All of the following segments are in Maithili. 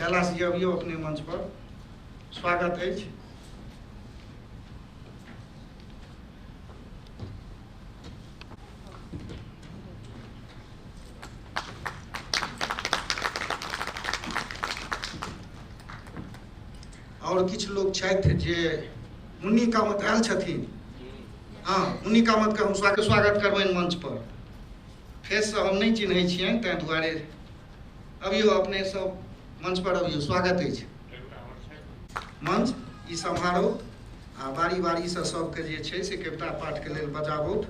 कैलाश जी अबियौ अपने मंच पर, स्वागत अछि। और किछु लोग छथि जे मुन्नी कामत आयल छथिन। हाँ, मुन्नी कामत के हम स्वागत करबनि मंच पर। फेससँ हम नहि चिन्है छियनि ताहि दुआरे अबियौ अपने सब मंच पर अबियौ, स्वागत अछि। मंच ई सम्हारो आ बारी बारीसँ सबके जे छै से कविता पाठके लेल बजाबौथ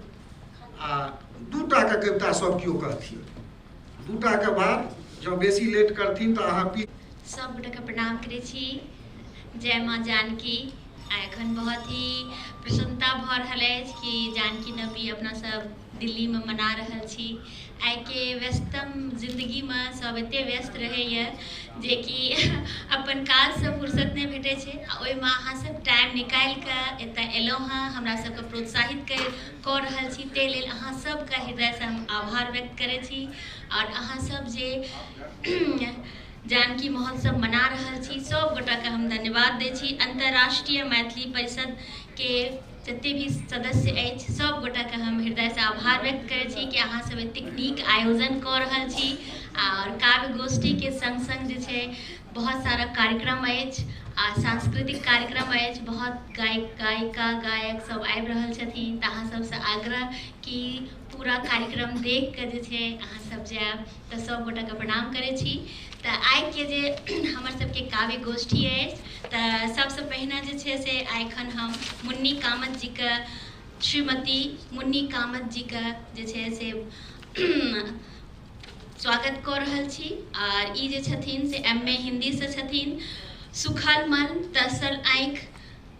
आ दूटाके कविता सब केओ कहथिन। दूटाके बाद जँ बेसी लेट करथिन तऽ अहाँ पी सब गोटेके प्रणाम करै छी, जय माँ जानकी। आ एखन बहुत ही प्रसन्नता भऽ रहल अछि कि जानकी नवमी अपना सब दिल्लीमे मना रहल छी। आइके व्यस्तम जिन्दगीमे सब एते व्यस्त रहैए जेकि अपन काजसँ फुर्सत नहि भेटै छै आ ओहिमे अहाँ सब टाइम निकालिकऽ एतऽ एलहुँ हँ, हमरा सबके प्रोत्साहित कऽ रहल छी, ताहि लेल अहाँ सबके हृदयसँ हम आभार व्यक्त करै छी। आओर अहाँ सब जे जानकी महोत्सव मना रहल छी सब गोटाके हम धन्यवाद दै छी। अंतर्राष्ट्रीय मैथिली परिषदके जते भी सदस्य अछि सब गोटाके हम हृदयसँ आभार व्यक्त करै छी कि अहाँ सब एतेक नीक आयोजन कऽ रहल छी। आओर काव्य गोष्ठीके सङ्ग सङ्ग जे छै बहुत सारा कार्यक्रम अछि आ सांस्कृतिक कार्यक्रम अछि, बहुत गायक गायिका गायक सब आबि रहल छथिन। तऽ अहाँ सबसँ आग्रह कि पूरा कार्यक्रम देख कऽ जे छै अहाँ सब जायब। तऽ सब गोटाके प्रणाम करै छी। तऽ आइके जे हमर सबके काव्य गोष्ठी अछि तऽ सबसँ पहिने जे छै से एखन हम मुन्नी कामत जीके, श्रीमती मुन्नी कामत जीके जे छै से स्वागत कऽ रहल छी। आर ई जे छथिन से एम ए हिन्दीसँ छथिन। सुखल मन तसल आँखि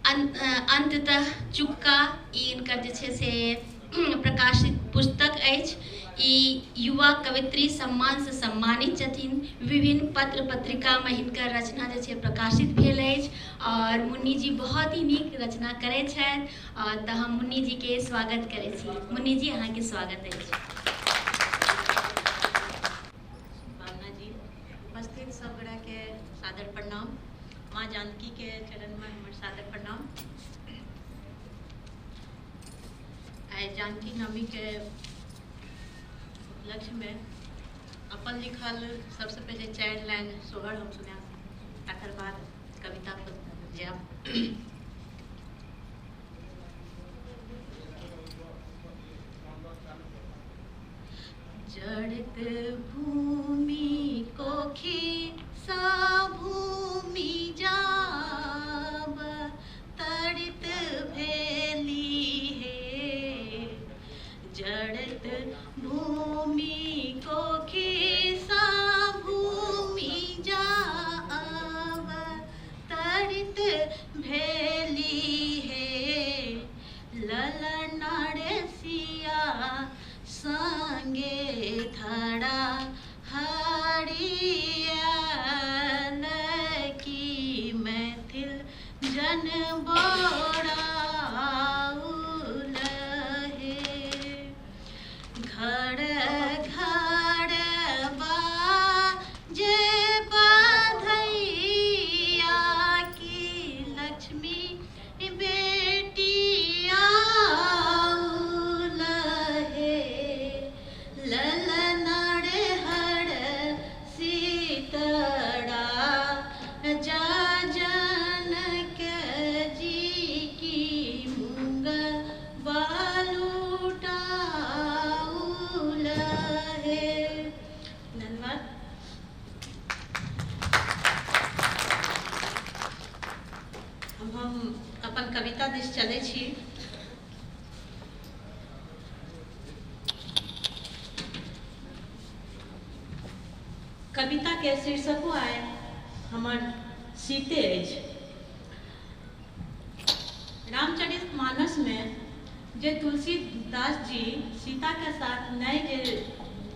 अंततः चुक्का, ई इनकर जे छै से प्रकाशित पुस्तक अछि। ई युवा कवित्री सम्मानसँ सम्मानित छथिन। विभिन्न पत्र पत्रिकामे हिनकर रचना जे छै प्रकाशित भेल अछि और मुन्नी जी बहुत ही नीक रचना करै छथि। और तऽ हम मुन्नी जीके स्वागत करै छी। मुन्नी जी अहाँके स्वागत अछि। भावना जी, उपस्थित सब गोटाके सादर प्रणाम। माँ जानकी के चरण में हमर सादर प्रणाम। आइ जानकी नवमी के उपलक्ष्य में अपन लिखल सबसे पहले 4 लाइन सोहर हम सुनायब, तकर बाद कविता पर जायब। जड़त भूमि कोखी सा भूमि जाब तड़ित भेली हे। जड़त भूमि कोखी सा भूमि जाब तड़ित भेली हे। ललन सिया संगे धरा हरिया की मैथिल जन बोराउल हे। घर घर बाजे बधैया की लक्ष्मी बेटिया हे। ललन हर सीतड़ा जा जनक जी की मूंग बालूटाउल हे। धन्यवाद। हम अपन कविता दिस चलै छी। कविता के शीर्षको आइ हमर सीते अछि। रामचरित मानस में जे तुलसीदास जी सीता के साथ नहि जे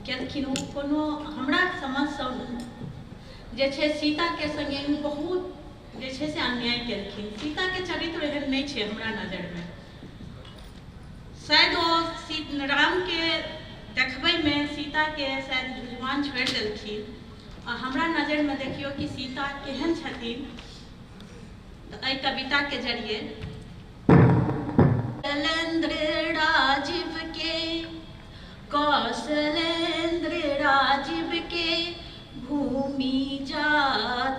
केलखिन ओ कोनो हमरा समझसँ जे छै सीता के संगे बहुत जे छै से अन्याय केलखिन। सीता के चरित्र एहन नहि छै हमरा नजरमे। शायद ओ राम के देखबैमे सीता के शायद झुझुआन छोड़ि देलखिन, आ हमरा नजरिमे देखियौ कि सीता केहन छथिन। तऽ एहि कविताके जरिए कौशलेंद्र राजीव के, कौशलेंद्र राजीव के भूमि जा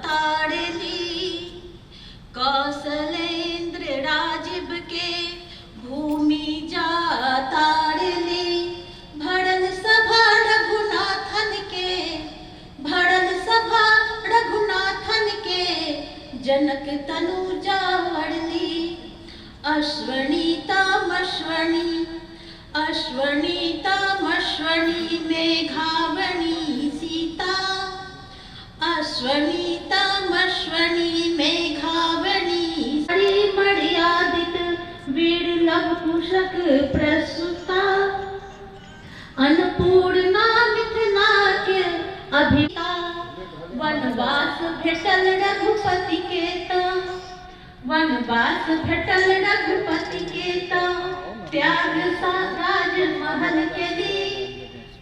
तारली, कौशलेंद्र राजीव के भूमि जा तारली, भरल सभा रघुनाथन के, भरल सभा रघुनाथन के, जनक तनुजा वरली। अश्वनी तमश्वनी, अश्वनी तमश्वनी मेघावनी सीता, अश्वनी तमश्वनी मेघावनी। मर्यादित वीर लव कुशक प्रसुता, अन्नपूर्णा मिथिला के अभिता, वनवास भेटल रघुपति के ता, वनवास भेटल रघुपति के ता, त्याग सा राजमहल के ली।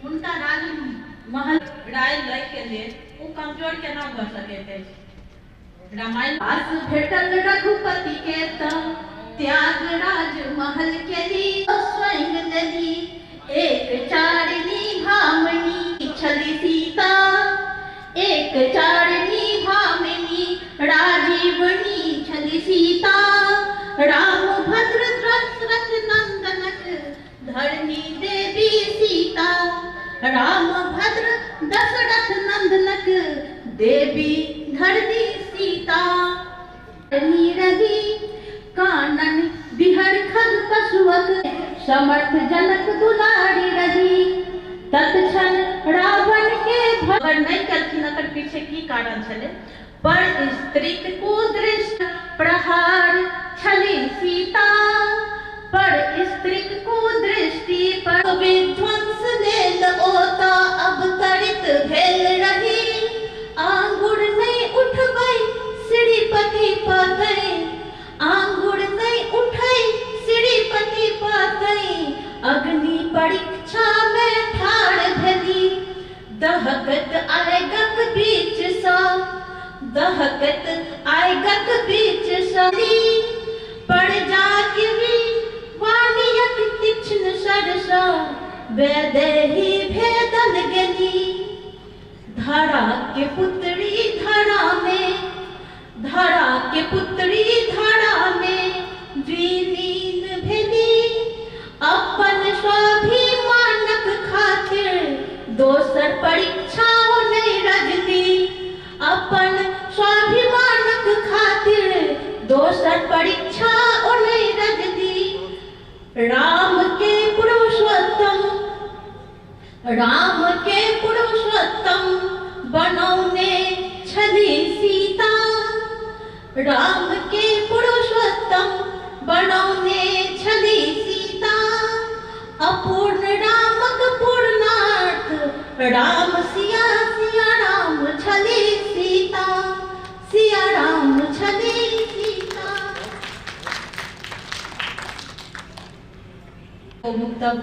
हुनका राजमहल राय लय के लेल ओ कमजोर केना भऽ सकैत अछि। रामायण वास भेटल रघुपति के ता, त्याग राजमहल के ली, स्वयं लेली एक चारिणी भामिनी छली सीता, एक चारिणी भामिनी राजीवनी छली सीता, राम भद्र दशरथ नंदनक धरणी देवी सीता, राम भद्र दशरथ नंदनक देवी धरणी सीता। रवि कानन बिहर खग पशुअक समर्थ जनक दुलारी रही, तत्क्षण रावण के भर नहीं करथिन अकर पीछे की कारण छलै, पर स्त्रीक कुदृष्ट प्रहार छली सीता, पर स्त्रीक कुदृष्टि पर विध्वंस लेल ओता अवतरित भेल रही, आंगुर नहीं उठबै श्रीपति पतै, आंगुर नहीं उठै श्रीपति पतै, अग्नि परीक्षा में ठाढ़ भेली, दहकत आगक बीच सा, दहकत आगक बीच सा, पर जाके भी वाणियक तीक्ष्ण सरसा वैदेही भेदल गेली, धरा के पुत्री धरा में, धरा के पुत्री धरा में विलीन भेली, अपन स्वाभिमानक खातिर दोसर परीक्षा नहीं रजली, अपन स्वाभिमानक खातिर दोसर परीक्षा नहीं रजली, राम के पुरुषोत्तम, राम के पुरुषोत्तम बनौने छली सीता, राम के पुरुषोत्तम बनौने छली सीता, अपूर्ण रामक पूर्णार्थ राम सिया सिया राम छली सीता, सिया राम छली सीता। मुक्तब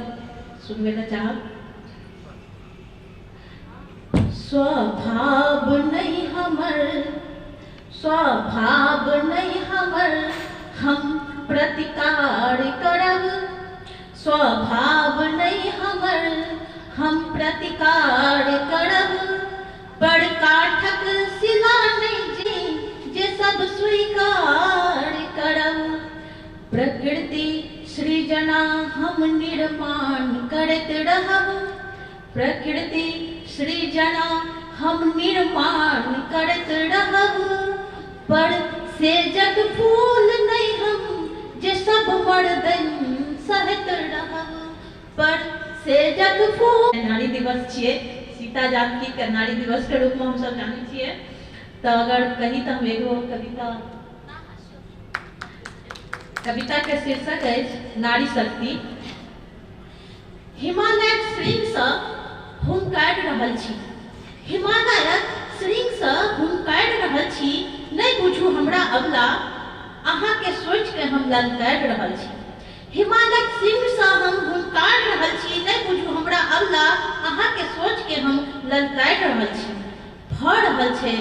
सुनबे न चाहब। स्वभाव नहीं हमर, स्वभाव नहीं हमर, हम प्रतिकार करब, स्वभाव नहीं हमर, हम प्रतिकार करब, पर काठक सिला नहीं जी जे सब स्वीकार करब, प्रकृति सृजना हम निर्माण करत रहब, प्रकृति सृजना हम निर्माण करत रहब, पर से जग फूल नहीं हम जे सब मर्दन सहत रहब, पर से जग फूल। नारी दिवस छियै, सीता जानकी के नारी दिवस के रूप में हम सब जानै छियै, तो अगर कही तो हम एगो कविता, कविता के शीर्षक अछि नारी शक्ति। हिमालयक श्रृंगसँ हुंकारि रहल छी, हिमालयक श्रृंगसँ हुंकारि रहल छी, नहीं बुझू हमरा अबला, अहाँ के सोच के हम ललकारि रहल छी। हिमालयक श्रृंगसँ हम हुंकारि रहल छी, नहीं बुझू हमरा अबला, अहाँ के सोच के हम ललकारि रहल छी। भऽ रहल छै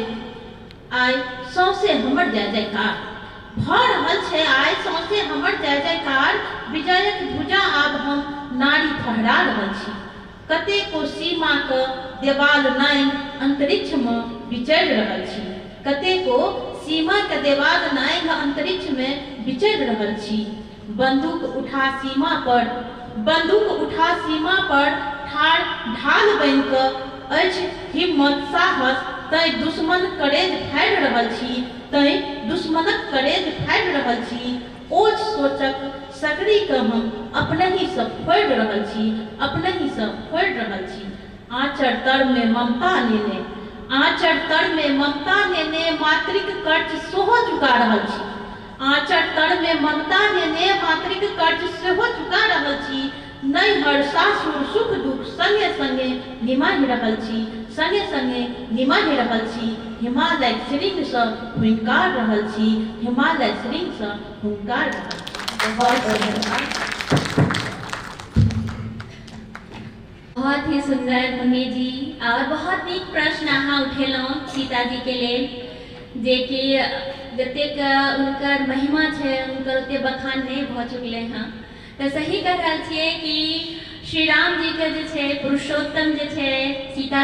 आइ सौंसे हमर जय जयकार, भऽ रहल छै आइ सौंसे हमर जय जयकार। विजयक ध्वजा आब हम नारी फहरा रहल छी। कतेको सीमाके देवाल नांघि अंतरिक्षमे विचरि रहल छी, कतेको सीमाके देवाल नांघि अंतरिक्षमे विचरि रहल छी। बंदूक उठा सीमा पर, बंदूक उठा सीमा पर ठाढ़ ढाल बनि कऽ अछि हिम्मत साहस, तैं दुश्मन करेज फाड़ि रहल छी, तैं दुश्मनक करेज फाड़ि रहल छी। ओछ सोचक सकरीके हम अपनहिसँ फोड़ि रहल छी, अपनहिसँ फोड़ि रहल छी। आँचर तरमे ममता नेने, आँचर तरमे ममता नेने मातृक कर्ज सेहो चुका रहल छी, आँचर तरमे ममता नेने मातृक कर्ज सेहो चुका रहल छी। नैहर सासुर सुख दुख संगे संगे निमाहि रहल छी, संगे संगे निमाहि रहल छी। हिमालय श्रृंगसँ हुंकार रहल छी, हिमालय श्रृंगसँ हुंकार रहल छी। बहुत धन्यवाद। बहुत ही सुंदर मुन्नी जी, और बहुत नीक प्रश्न अहाँ उठेलहुँ सीता जी के लेल, जे कि जतेक हुनकर महिमा छै हुनकर ओते बखान नहीं भऽ चुकलै हँ। तऽ सही कह रहल छियै कि श्री राम जी के जे छै पुरुषोत्तम जे छै सीता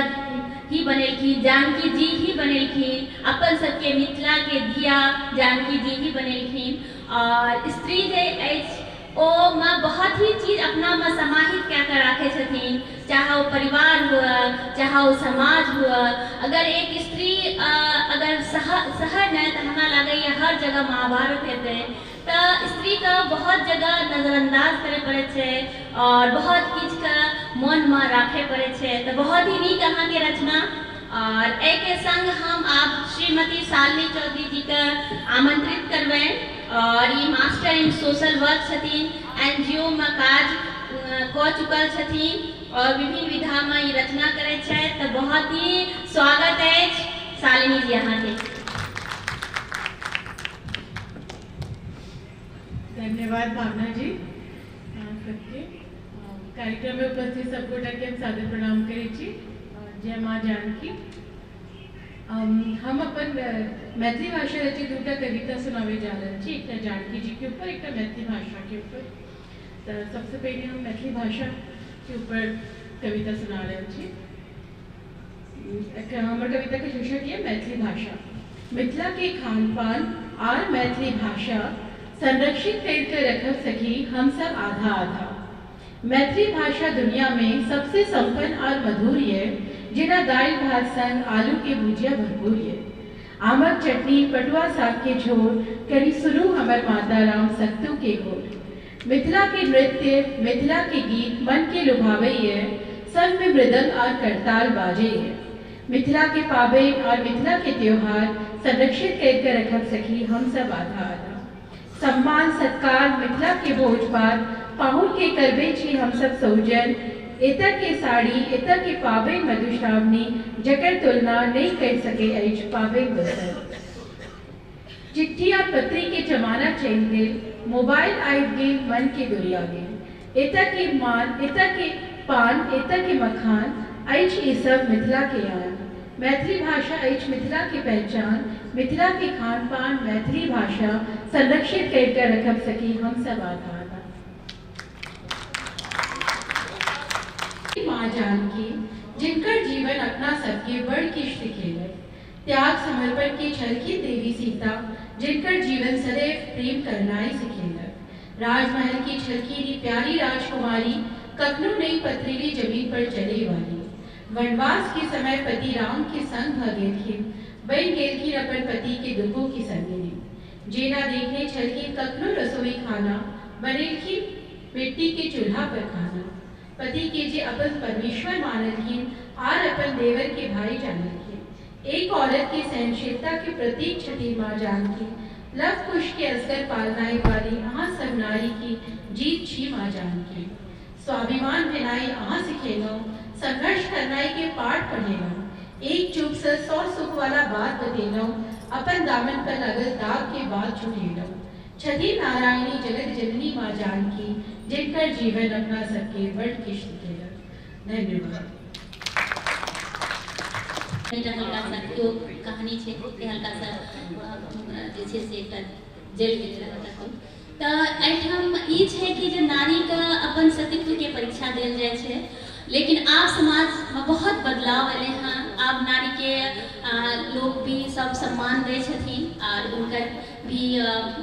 ही बनेलखिन, जानकी जी ही बनेलखिन, अपन सबके मिथिला के धिया जानकी जी ही बनेलखिन। और स्त्री जे अछि ओ मे बहुत ही चीज अपना मे समाहित कए कऽ राखै छथिन, चाहे ओ परिवार हुए चाहे ओ समाज हुए। अगर एक स्त्री अगर सहर नहि तऽ हमरा लागैए हर जगह महाभारत हेतै। तऽ स्त्रीके बहुत जगह नजरअंदाज करै पड़ै छै और बहुत किछुके मोनमे राखै पड़ै छै। तऽ बहुत ही नीक अहाँके रचना। और एहिके संग हम आब श्रीमती शालिनी चौधरी जीके आमंत्रित करबनि। और ई मास्टर इन सोशल वर्क छथिन, NGO में काज कऽ चुकल छथिन और विभिन्न विधामे ई रचना करै छथि। तऽ बहुत ही स्वागत अछि शालिनी जी अहाँके। धन्यवाद भावना जी सबके। कार्यक्रम में उपस्थित सब गोटा के हम सादर प्रणाम करै छी। जय माँ जानकी। हम अपन मैथिली भाषा रचित दूटा कविता सुनावे जा रहल छी, एकटा जानकी जी के ऊपर, एकटा मैथिली भाषा के ऊपर। तो सबसे पहले हम मैथिली भाषा के ऊपर कविता सुना रहल छी। हमर कविता के शीर्षक ये मैथिली भाषा। मिथिला के खान पान आर मैथिली भाषा संरक्षित करके रख सकी हम सब आधा आधा। मैथिली भाषा दुनिया में सबसे संपन्न और मधुर ये, जिना दाल भात संग आलू के भुजिया भरपूर ये। आमक चटनी पटुआ साग के झोर करी सुनू हमर माता राम सत्तू के घोर। मिथिला के नृत्य मिथिला के गीत मन के लुभावे ये, संग में मृदंग और करताल बाजे ये। मिथिला के पाबनि और मिथिला के त्योहार संरक्षित करके रख सकी हम सब आधा आधा। सम्मान सत्कार मिथिला के भोज भात पाहुन के करबे छी हम सब सौजन। एतऽ के साड़ी एतऽ के पाबनि मधुश्रावणी जकर तुलना नहीं कर सके अछि पाबनि दोसर। चिट्ठी आ पत्री के जमाना चलि गेल, मोबाइल आबि गेल, मन के दुरिया गेल। एतऽ के मान एतऽ के पान एतऽ के मखान अछि ई सब मिथिला के आन। मैथिली भाषा अछि मिथिला के पहचान, मिथिला के खान पान मैथिली भाषा संरक्षित करके रख सकी हम सब आधा आधा। माँ जानकी जिनकर जीवन अपना सबके बड़ किछु सिखेलक, त्याग समर्पण के छलखिन देवी सीता जिनकर जीवन सदैव प्रेम करनाइ सिखेलक। राजमहल की छलखिन प्यारी राजकुमारी कखनो नहीं पथरीली जमीन पर चले वाली। वनवास के समय पति राम के संग भ गेलखिन, बनि गेलखिन अपन पति के दुखों की संगिनी। जेना देखने छलखिन कखनो रसोई खाना बनेलखिन मिट्टी के चूल्हा पर खाना। पति के जे अपन परमेश्वर मानलखिन are अपन देवर के भाई जानलखिन। एक औरत के सहनशीलता के प्रतीक छथिन माँ जानकी। लव कुश के असगर पालनाई वाली अहाँ सब नारी की जीत छी माँ जानकी। स्वाभिमान भेनाई अहाँ सिखेलहुँ, संघर्ष करनाई के पाठ पढ़ेलहुँ। एक चुप से 100 सुख वाला बात बतेलहुँ, अपन दामन पर लगल दाग के बाद छुटेलहुँ। छथि नारायणी जगत जननी माँ जानकी जिनकर जीवन अपना सबके बड़ किछु सिखेलक। धन्यवाद। एकटा हल्का सा केओ कहानी छै, हल्का सा जे छै से एकटा जलि गेल रहै। तऽ एहिठाम ई छै कि जे नारीके अपन सतीत्वके परीक्षा देल जाइ छै, लेकिन आब समाजमे बहुत बदलाव एलै हँ। आब नारीके लोक भी सब सम्मान दै छथिन आर हुनकर भी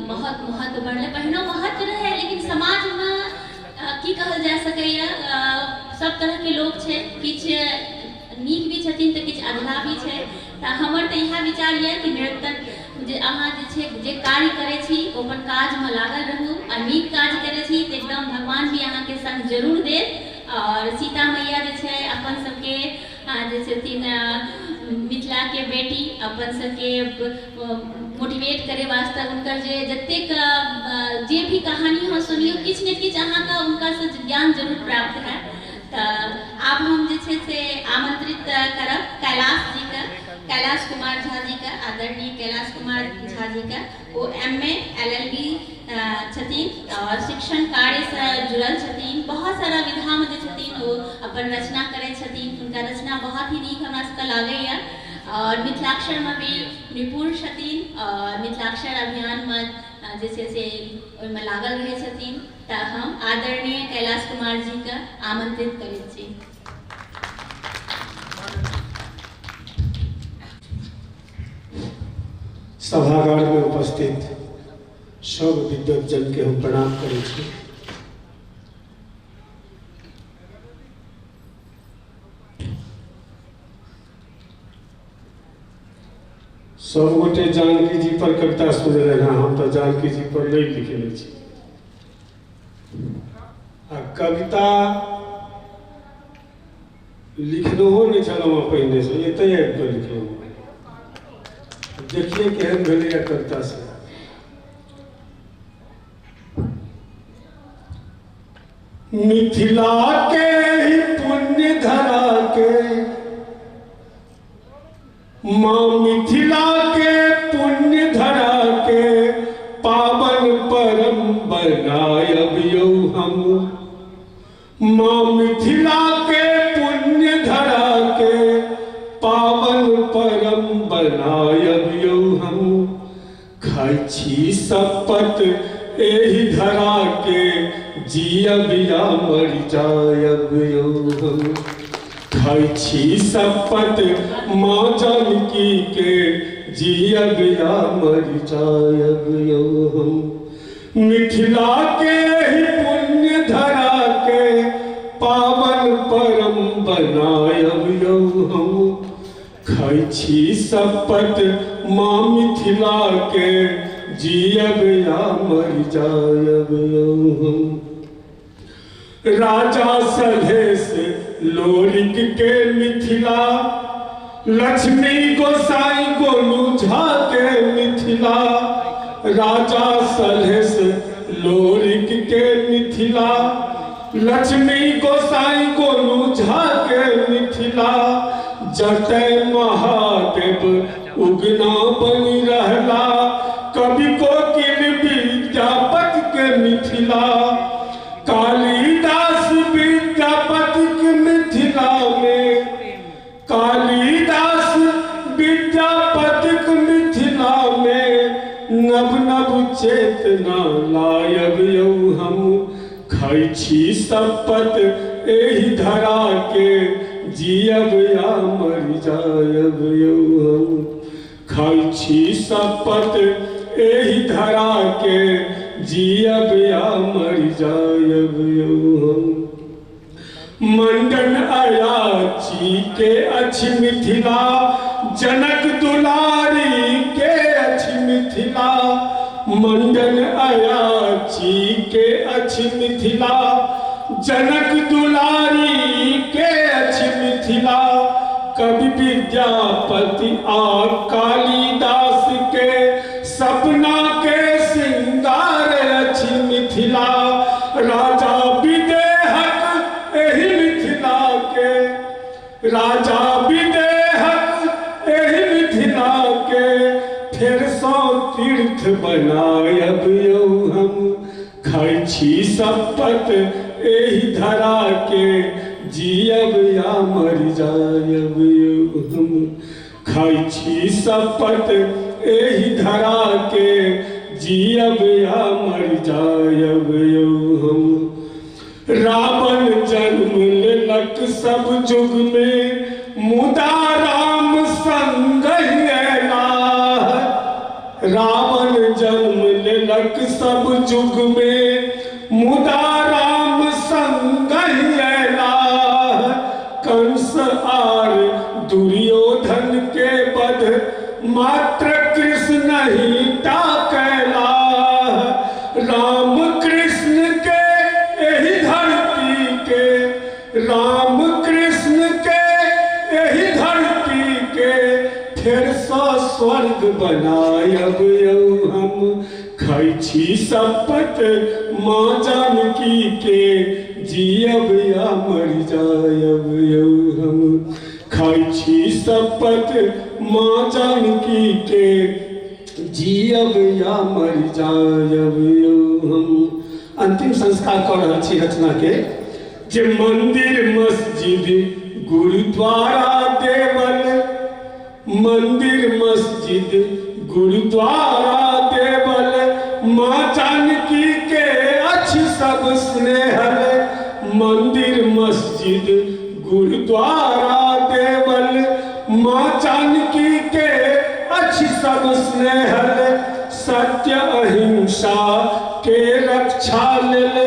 बहुत महत्व बढ़लै। पहिनो महत्व रहै, लेकिन समाजमे की कहल जा सकैए, सब तरहके लोक छै, किछु नीक भी छथिन तऽ किछु अधलाह भी छै। तऽ हमर तऽ इएह विचार यऽ कि निरंतर जे अहाँ जे छै जे कार्य करै छी ओ अपन काजमे लागल रहू आ नीक काज करै छी तऽ एकदम भगवान भी अहाँके संग जरूर देत। और सीता मैया जे छै अपन सबके जे छथिन मिथिलाके बेटी, अपन सबके मोटिवेट करे वास्ते हुनकर जे जतेक जे भी कहानी हो सुनियौ, किछु ने किछु अहाँके हुनकासँ ज्ञान जरूर प्राप्त हैत। तऽ आब हम जे छै से आमंत्रित करब कैलाश जीके, कैलाश कुमार झा जीके, आदरणीय कैलाश कुमार झा जीके। ओ MA LLB छथिन और शिक्षण कार्यसँ जुड़ल छथिन। बहुत सारा विधामे जे छथिन ओ अपन रचना करै छथिन। हुनका रचना बहुत ही नीक हमरा सबके लागैए और मिथिलाक्षरमे भी निपुण छथिन और मिथिलाक्षर अभियानमे जे छै से ओहिमे लागल रहै छथिन। तऽ हम आदरणीय कैलाश कुमार जीके आमंत्रित करैत छी। सभागार में उपस्थित सब विद्वत जन के हम प्रणाम करै छी। सब गोटे जानकी जी पर कविता सुनले हैं, हम तो जानकी जी पर नहीं लिखने छी। आ कविता लिखनो नहीं छलहुँ पहिने से, एतै आबि कऽ लिखलहुँ। देखिए केहन भेलैए कविता से। मिथिला के ही पुण्य धरा के, माँ मिथिला के पुण्य धरा के पावन परम बनायब यौ हम। माँ मिथिला के पुण्य धरा के पावन परम बनायब यौ हम। खाइ छी सपत एहि धरा के, जियब या मर जायब यौ हम। खाइ छी सपत माँ जानकी के, जियब या मर जायब यौ हम। मिथिला के ही पुण्य धरा के पावन परम बनायब यौ हम। खाइ छी सपत माँ मिथिला के, जियब या मर जायब यौ हम। राजा सलहेस लोरिक के मिथिला, लक्ष्मी गोसाई गोनू झा के मिथिला। राजा सलहेस लोरिक के मिथिला, लक्ष्मी गोसाई गोनू झा के मिथिला। जतय महादेव उगना बनी रहला, कवि कोकिल विद्यापति के मिथिला। कालिदास विद्यापति के मिथिला में, कालिदास विद्यापति के मिथिला में नव नव चेतना लायब यौ हम। खाइ छी सपत एहि धरा के, जियब या मर जायब यौ हम। खाइ छी सपत एहि धरा के, जियब या मर जायब यौ हम। मंडन अयाची के अछि मिथिला, जनक दुलारी के अछि मिथिला। मंडन अयाची के अछि मिथिला, जनक दुलारी के अछि मिथिला। कवि विद्यापति आ कालिदास के सपना के सिंगार अछि मिथिला। राजा विदेहक एहि मिथिला के, राजा विदेहक एहि मिथिला के फेर सौ तीर्थ बनायब यौ हम। खाइ छी सपत एहि धरा के, जियब या मर जायब यौ हम। खाइ छी शपथ एहि धरा के जियब या मर जायब यौ हम। रावण जन्म लेलक सब युग में मुदा राम संग अयलाह। रावण जन्म लेलक सब युग में मुदा राम संग अयलाह। कंस आर दुर्योधन के बध मात्र कृष्ण ही टा कैलाह। राम कृष्ण के एहि धरती के, राम कृष्ण के एहि धरती के फेर सँ स्वर्ग बनायब यौ हम। खाइ छी शपथ माँ जानकी के जियब या मर जायब यौ हम। खाइ छी शपथ माँ जानकी के जियब या मर जायब यौ हम। अंतिम संस्कार कऽ रहल छी रचना के जे मंदिर मस्जिद गुरुद्वारा देवल, मंदिर मस्जिद गुरुद्वारा देवल माँ जानकी के अछि सब स्नेहल। मंदिर मस्जिद गुरुद्वारा देवल माँ जानकी के अछि सब स्नेहल। सत्य अहिंसा के रक्षा लेल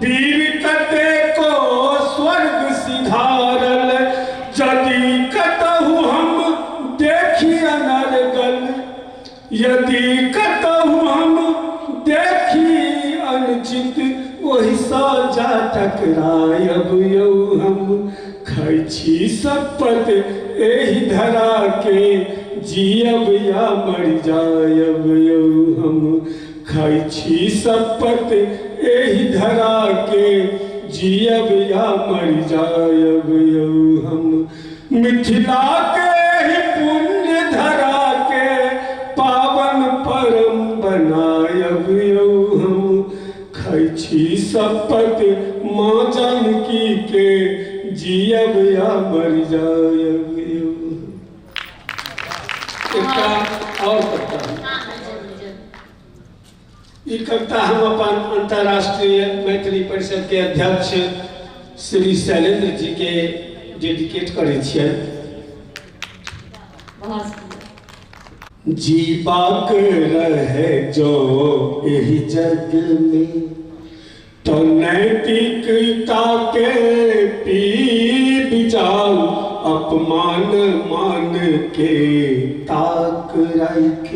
वीर कतेको स्वर्ग सिधारल। यदि कतहु हम देखी अनर्गल, यदि कतहु हम देखी अनुचित ओहि सँ जा टकरायब यौ हम। खाइ छी शपथ एहि धरा के जियब या मर जायब यौ हम। खाइ छी शपथ एहि धरा के जियब या मर जायब यौ हम। मिथिला के ही पुण्य धरा के पावन परम बनायब यौ हम। खाइ छी शपथ माँ जानकी के जियब या मर जायब यौ। एकटा और कविता, ई कविता हम अपन अंतर्राष्ट्रीय मैथिली परिषद के अध्यक्ष श्री शैलेंद्र जी के डेडिकेट करै छियनि। जीबाक रहे जो एहि जग में तो नैतिकता के पीब जाओ, अपमान मान के ताक राख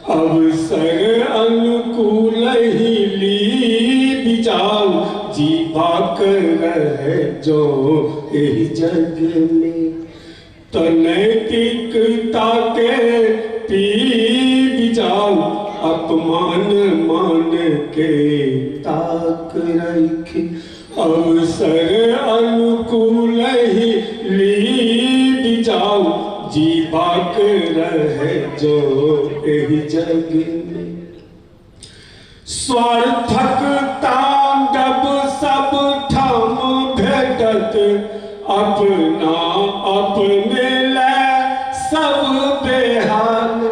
अवसर अनुकूल ही ली जाओ। जीबाक रहे जो एहि जग में तो नैतिकता के पीब जाओ, अपमान मान के ताक रख अवसर अनुकूल ही ली जाओ। जीबाक रहे जो एहि जग में स्वार्थक तांडव सब ठाम भेटत, अपना अपने ले सब बेहाल।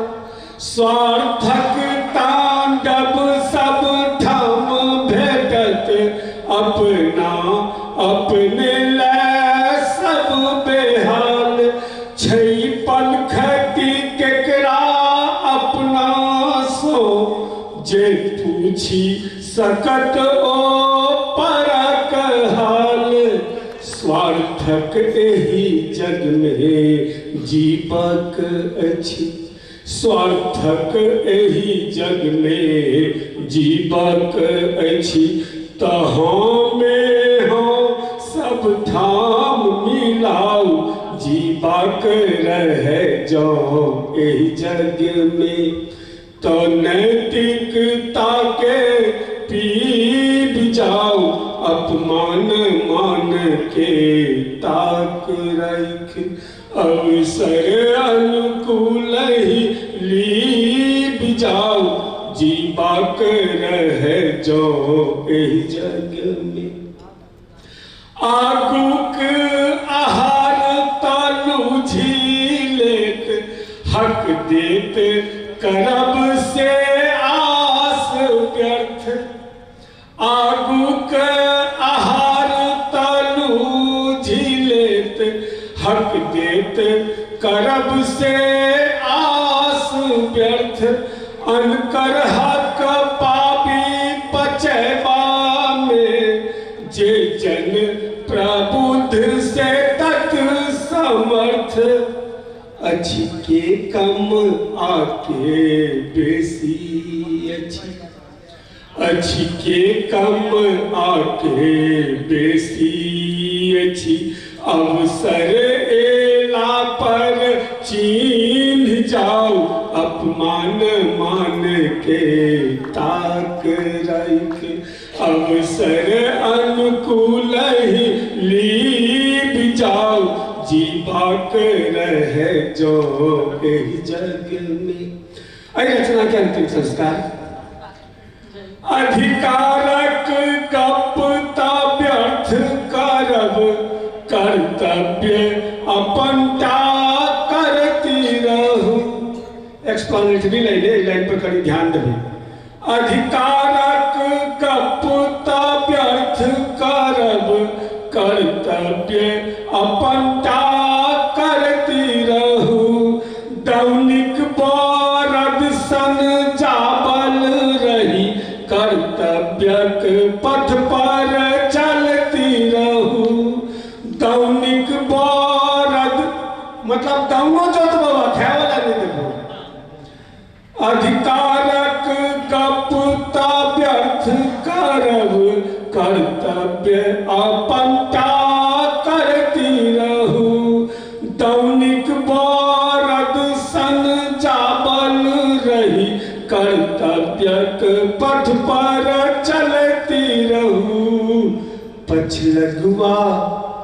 स्वार्थक तांडव सब ठाम भेटत, अपना अपने ले सब बेहाल। छै पलखती केकरा अपना सो जे पूछी सकत ओ परक हाल। स्वार्थक एहि जग में जीवक अछि, स्वार्थक एहि जग में जीवक अछि। तहों में हो सब ठाम मिलाओ, जीवक रहे जो एहि जग में तो नैतिकता के पीब जाओ, अपमान मान के ताक रख अवसर अनुकूल ही लीब जाओ। जीबाक रहे जो एहि जग में आगूक आहार तालू झीलेक, करब से आस व्यर्थ। आगूक आहार तलू झिलेत हक देत करब से आस व्यर्थ। अनकर हक पाबी पचैबा में जे जन प्रबुद्ध से तत् समर्थ। अछि के कम आके बेसी अछि, अछि के कम आके बेसी अछि। अवसर एला पर चिन्ह जाओ अपमान मान के ताक रख। अवसर अनुकूल ही लीब जाओ जीवाक रह जो एहि जग में। एहि रचना के अंतिम संस्कार। अधिकारक गप ता व्यर्थ करब कर्तव्य अपन टा करती रहू। एक्सप्लेनेटरी लाइन है, लाइन पर कहीं ध्यान देबै। अधिकारक गप ता व्यर्थ करब कर्तव्य अपन टा करती रहू। दौनिक बरद सन जाबल रही कर्तव्यक पथ पर चलती रहू। दौनिक बरद मतलब दौनो जोत बाबा खाए वाला नहीं देखो। अधिकारक गप ता व्यर्थ करब कर्तव्य अपन टा करती रहू। दौनिक बरद सन जाबल रही कर्तव्यक पथ पर चलती रहू। पछलगुआ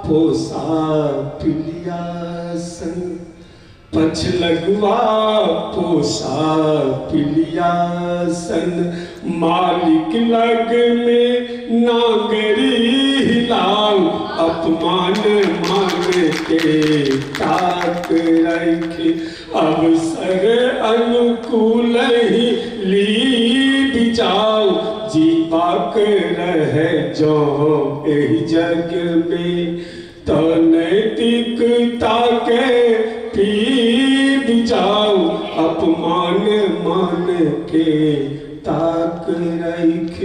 पोसा पिलिया सन, पछलगुआ पोसा पिलिया सन। मालिक लग में नागरी हिलाओ अपमान मान के ताक रख। अवसर अनुकूल ही लीब जाओ जीवाक रह जो एहि जग में। तो नैतिकता के पीब जाओ अपमान मान के ताक रख।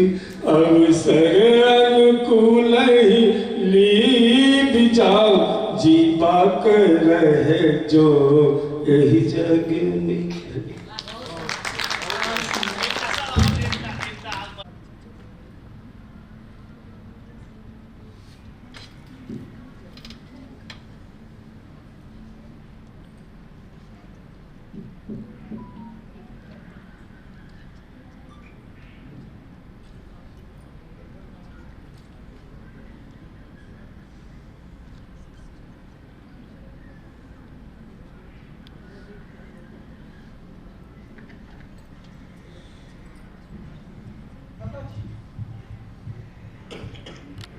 अवसर अनुकूल ही लीब जाओ जीवाक रह जो एहि जग में।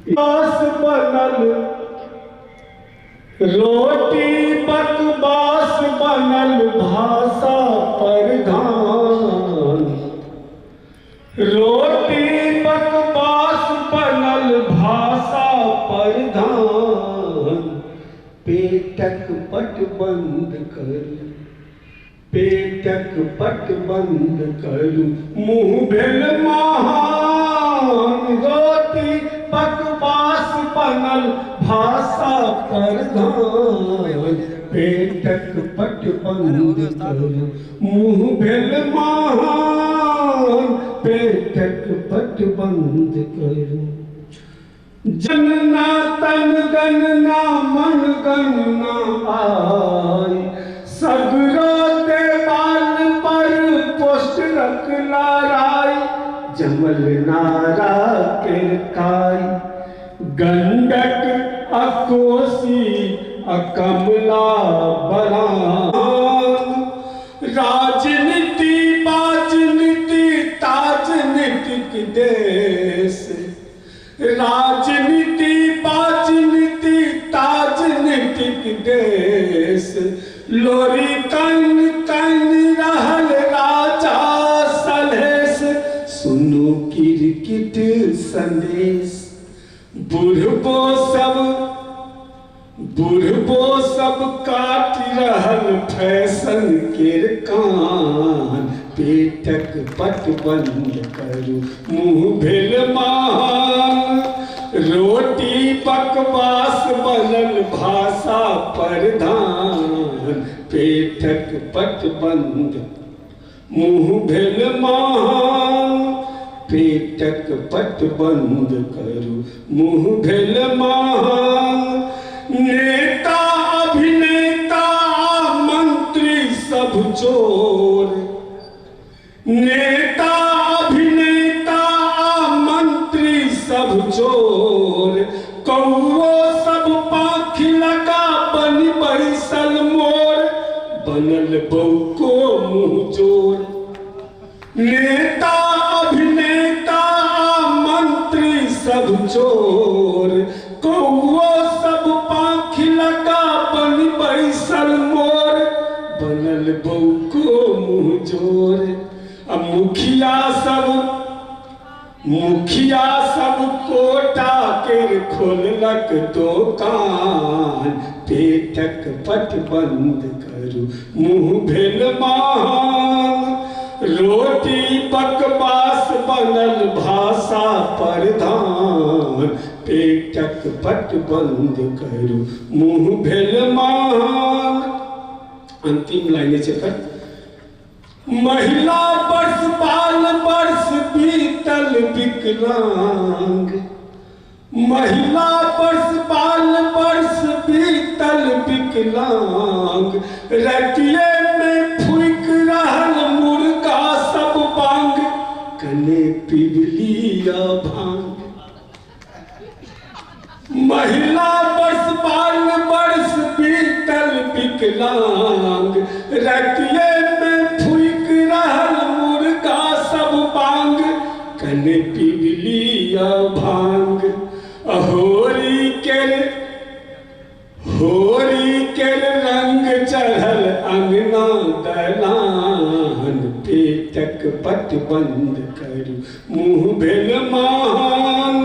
बास बनल रोटी बकवास बनल भाषा प्रधान। रोटी बकवास बनल भाषा प्रधान। पेटक पट बंद करू, पेटक पट बंद करू मुँह भेल महान। रोटी बकवास बनल भाषा प्रधान। पेटक पट बंद करू मुँह भेल महान। पेटक पट बंद करू। जनना तन गणना मन गणना आई। सगरो देवाल पर पोस्ट रख लाराई। जमल नारा किरकाई। गंडक अकोसी अकमला बलान। राजनीति बाजनीति ताजनीतिक देश। राजनीति बाजनीति ताजनीतिक देश। लोरी कन कन रहल बुढ़बो सब काटि रहल फैशन केर कान, पेटक पट बंद करू मुँह भेल महान। रोटी बकवास बनल भाषा प्रधान, पेटक पट बंद मुँह भेल महान। पेटक पट बंद करू मुँह भेल महान। नेता अभिनेता मंत्री सब चोर, नेता अभिनेता मंत्री सब चोर, कौओ सब पाखी लगा बनि बैसल मोर, बनल बौको मुँह चोर। नेता अभिनेता मंत्री सब चोर, कौओ सब पाखी लगा बनि बैसल मोर, बनल बौको मुँह जोर। आ मुखिया सब कोटा केर खोललक दोकान, पेटक पट बंद करू मुँह भेल महान। रोटी बकवास बनल भाषा प्रधान, पेटक पट बंद करू मुँह भेल महान। अंतिम लाइन छै, महिला वर्ष बाल वर्ष बीतल विकलांग, महिला वर्ष बाल वर्ष बीतल विकलांग, रतिये में फूक रहल मुर्गा सब बांग, कने पिबलिया भांग। महिला वर्ष बाल वर्ष बीतल विकलांग, रतिये में फूक रहल मुर्गा सब बांग, कने पिबलिया भांग। होरी केर रंग चढ़ल अंगना दलान, पेटक पट बंद करू मुँह भेल महान।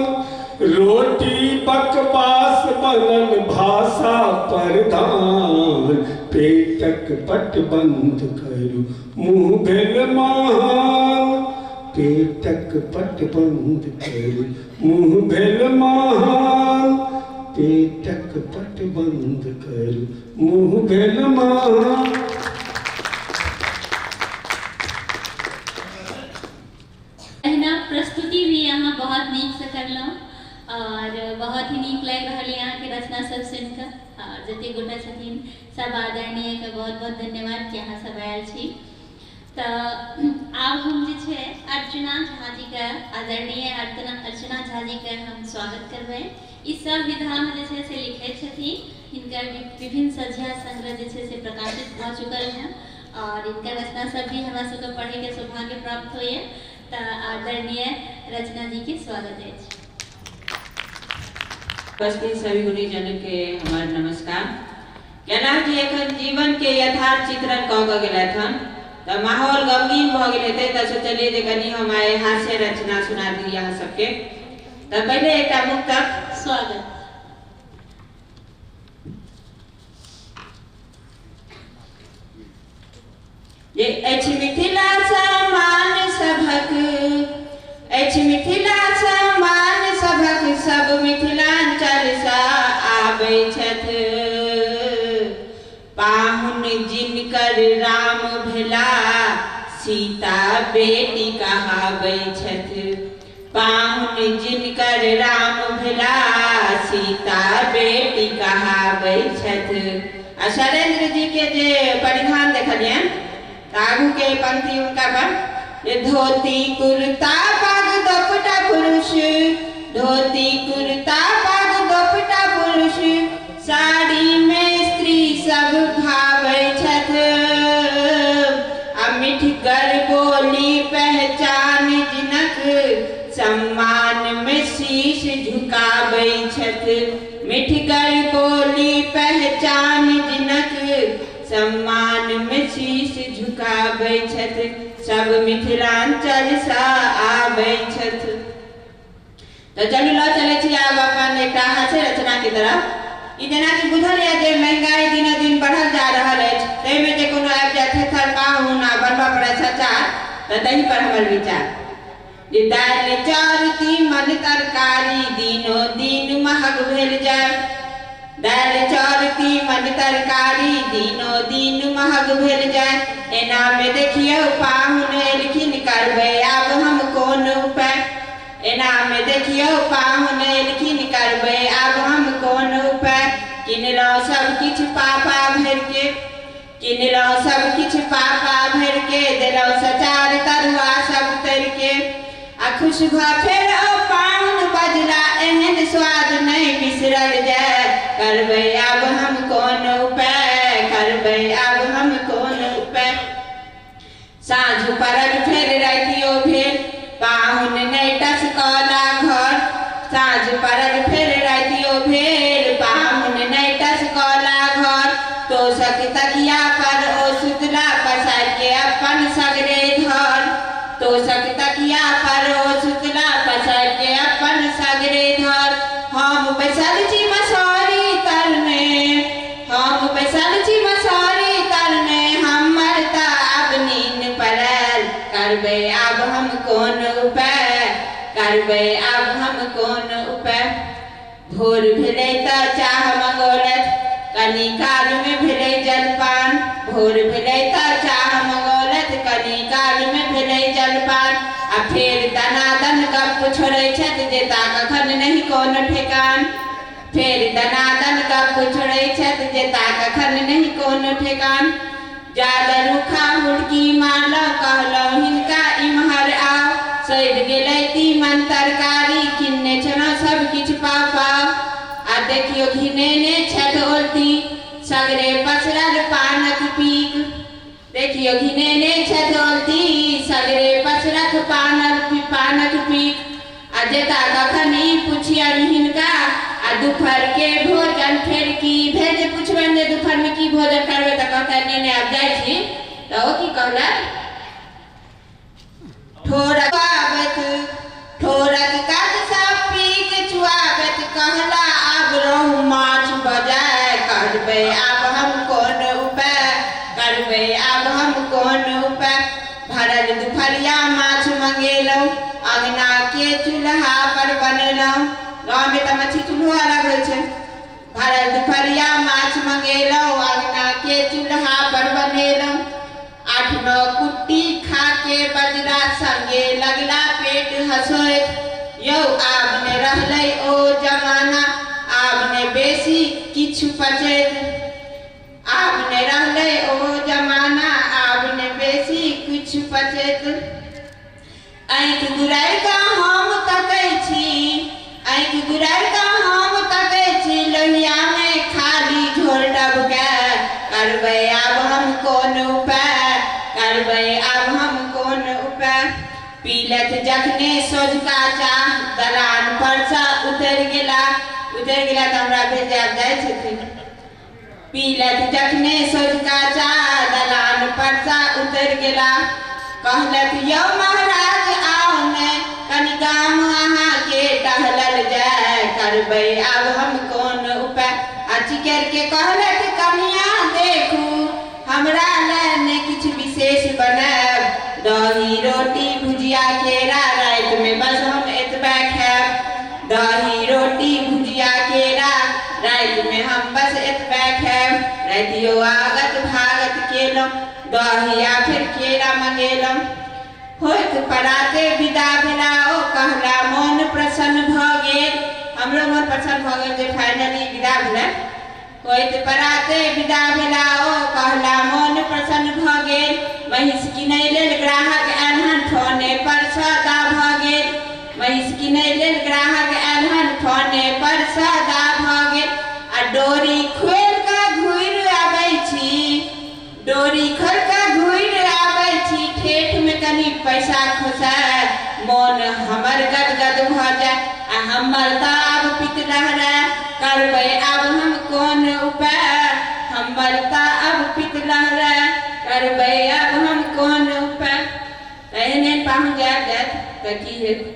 रोटी बकवास बनल भाषा प्रधान, पेटक पट बंद करू मुँह भेल महान। पेटक पट बंद करू मुँह भेल महान। पेटक पट बंद करू मुँह भेल महान। अहिना प्रस्तुति भी अहाँ बहुत नीक से करलहुँ और बहुत ही नीक लागि रहल यऽ अहाँके रचना सब सुनिकऽ। और जतेक गोटा छथिन सब आदरणीयके बहुत बहुत धन्यवाद कि अहाँ सब आयल छी। तऽ आब हम जे छै अर्चना झा जीके, आदरणीय अर्चना झा जीके हम स्वागत करबै। ई सब विधामे जे छै से लिखै छथिन, हिनकर विभिन्न सझिया संग्रह जे छै से प्रकाशित भऽ चुकल हँ और हिनकर रचना सब भी हमरा सबके पढ़ैके सौभाग्य प्राप्त होइए। तऽ आदरणीय रचना जी के स्वागत अछि। उपस्थित सभी गुणीजन के हमार नमस्कार। कैलाश जी एखन जीवन के यथार्थ चित्रण कऽ के गेलथि हन, तऽ माहौल गमगीन भऽ गेल हेतै, तऽ सोचलियै जे कनि हम आइ हास्य रचना सुना दी अहाँ सबके। तऽ पहिले एकटा मुक्तक। स्वागत। जे अछि मिथिला समान सभक, अछि मिथिला समान सभक, सब मिथिलांचल सँ आबै छथि। पाहुन जिनकर राम भेला, सीता बेटी कहाबै छथि। पाहुन जिनकर राम भेला, सीता बेटी कहाबै छथि। आ शैलेंद्र जी के जे परिधान देखलियनि, तऽ आगू के पंक्ति हुनका पर, धोती कुर्ता पाग दोपटा पुरुष, धोती कुर्ता पाग दोपटा पुरुष, साड़ी में स्त्री सब भाबै छथि। आ मिठगर बोली पहचान जिनक, सम्मान में शीश झुकाबै छथि। मिठगर बोली पहचान जिनक, सम्मान में शीश झुकाबै छथि। सब मिथिलांचल सँ आबै छथि। तऽ चलू लऽ चलै छी आब अपन एकटा हास्य रचना के तरफ। ई जेनाकि बुझल यऽ जे महंगाई दिनो दिन बढ़ल जा रहल अछि, ताहिमे जे कोनो आबि जाय थेथर पाहुन आ बनबऽ पड़ै सचार, तऽ तही पर हमर विचार जे दालि चाउर तीमन तरकारी दिनो दिन महग भेल जाय, दालि चाउर तीमन तरकारी दिनो दिन महग भेल जाय, एनामे देखियौ पाहुन एलखिन करबै आब हम कोन उपाय, एनामे देखियौ पाहुन एलखिन करबै आब हम कोन उपाय, किनलहुँ सब किछु पापा भरिके, किनलहुँ सब किछु पापा भरिके, देलहुँ सचार तरुआ सब तरिके, आ खुश भऽ फेर ओ पाहुन बजला एहन स्वाद नहि बिसरल जाय, करबै आब हम कोन उपाय, करबै आब हम कोन उपाय। साँझ पड़ल फेर रातियो भेल, पाहुन नहि टसकला घर, साँझ पड़ल फेर रातियो भेल, पाहुन नहि टसकला घर, तोसक तकिया पर ओ सुतला पसारि के अपन सगरे धर, तोसक तकिया पर ओ सुतला पसारि के अपन सगरे धर, हम बैसल छी मसौरी तरमे, हम बैसल छी मसौरी तरमे, हमर तऽ आब नीन पड़ल, करबै आब हम कोन उपाय, करबै आब हम कोन उपाय। भोर भेलै तऽ चाह मङ्गौलथि, कनी कालमे भेलै जलपान, भोर भेलै तऽ चाह मङ्गौलथि, कनी कालमे भेलै जलपान, आ फेर दनादन गप्प छोड़ै छथि जेता कखन नहि कोनो ठेकान, फेर दनादन गप्प छोड़ै छथि जेता कखन नहि कोनो ठेकान, जादा रूखा हुलकी मारलहुँ कहलहुँ हिनका इम्हर आउ, सधि गेलै तीमन तरकारी किनने छलहुँ सब किछु पाव पाव, आ देखियौ घिनेने छथि ओलती सगरे पसरल पानक पीक, देखियौ घिनेने छथि ओलती सगरे पसरल पानक पीक, आ जेता कखन ई पुछियनि हिनका आ दुपहर के भोजन फेर की भेल, जे पुछबनि जे दुपहरमे की भोजन करबै तऽ कहता नहि नहि आब जाइ छी, तऽ ओ की कहलक ठोरक आबैत, ठोरक कात सब पीक चुआबैत, कहला आब रहू माछ बजाय, करबै आब हम कोन उपाय, करबै आब हम कोन उपाय। भरल दुपहरिया माछ मंगेलहुँ, अङ्गना के चूल्हा पर बनेलहुँ, गाँवमे तऽ मछली चूल्हो अलग होइ छै, भरल दुपहरिया माछ मंगेलहुँ, अङ्गना के चूल्हा पर बनेलहुँ, 8 9 कुट्टी खा के बजरा संगे लगला पेट हँसैत, यौ आब ने रहलै ओ जमाना, आब ने बेसी किछु पचैत, आब ने रहलै ओ जमाना, आब ने बेसी किछु पचैत, आँखि गुरारि कऽ हम तकै छी, आँखि गुरारि कऽ हम तकै छी, लोहियामे खाली झोर डबके, करबै आब हम कोन उपाय, करबै आब हम कोन उपाय। पीलथि जखने सोझका चाह, दलान परसँ उतरि गेला, उतरि गेला तऽ हमरा भेल जे आब जाइ छथिन, पीलथि जखने सोझका चाह, दलान परसँ उतरि गेला, कहलथि यौ महाराज आउ ने कनि गाम अहाँके टहलल जाय, करबै आब हम कोन उपाय। आ चिकर के कहलथि कनिया देखू हमरा लए ने किछु विशेष बनायब, दही रोटी भुजिया केरा रातिमे बस हम एतबा खायब, दही रोटी भुजिया केरा रातिमे हम बस एतबा खायब, रातियो आगत भागत केलहुँ, दही आ फेर केरा मंगेलहुँ, होइत पराते विदा भेला, ओ कहला मोन प्रसन्न भऽ गेल, हमरो मोन प्रसन्न भऽ गेल जे फाइनली विदा भेलै, होइत पराते विदा भेला, ओ कहला मोन प्रसन्न भऽ गेल, महिष किनै लेल ग्राहक आयल हन फोने पर सौदा भऽ गेल, महिष किनै लेल ग्राहक आयल हन फोने पर सौदा भऽ गेल, आ डोरी खोलि कऽ घुरि आबै छी, डोरी खोलि कऽ घुरि आबै छी, ठेठमे कनि पैसा खोसाय, मोन हमर गदगद भऽ जाय, आ हमर तऽ आब पित लहराय, करबै आब हम कोन उपाय, हमर तऽ आब पित लहराय, करबै आब हम कोन उपाय। तऽ एहन एहन पाहुन जायब जायत तऽ की हेत।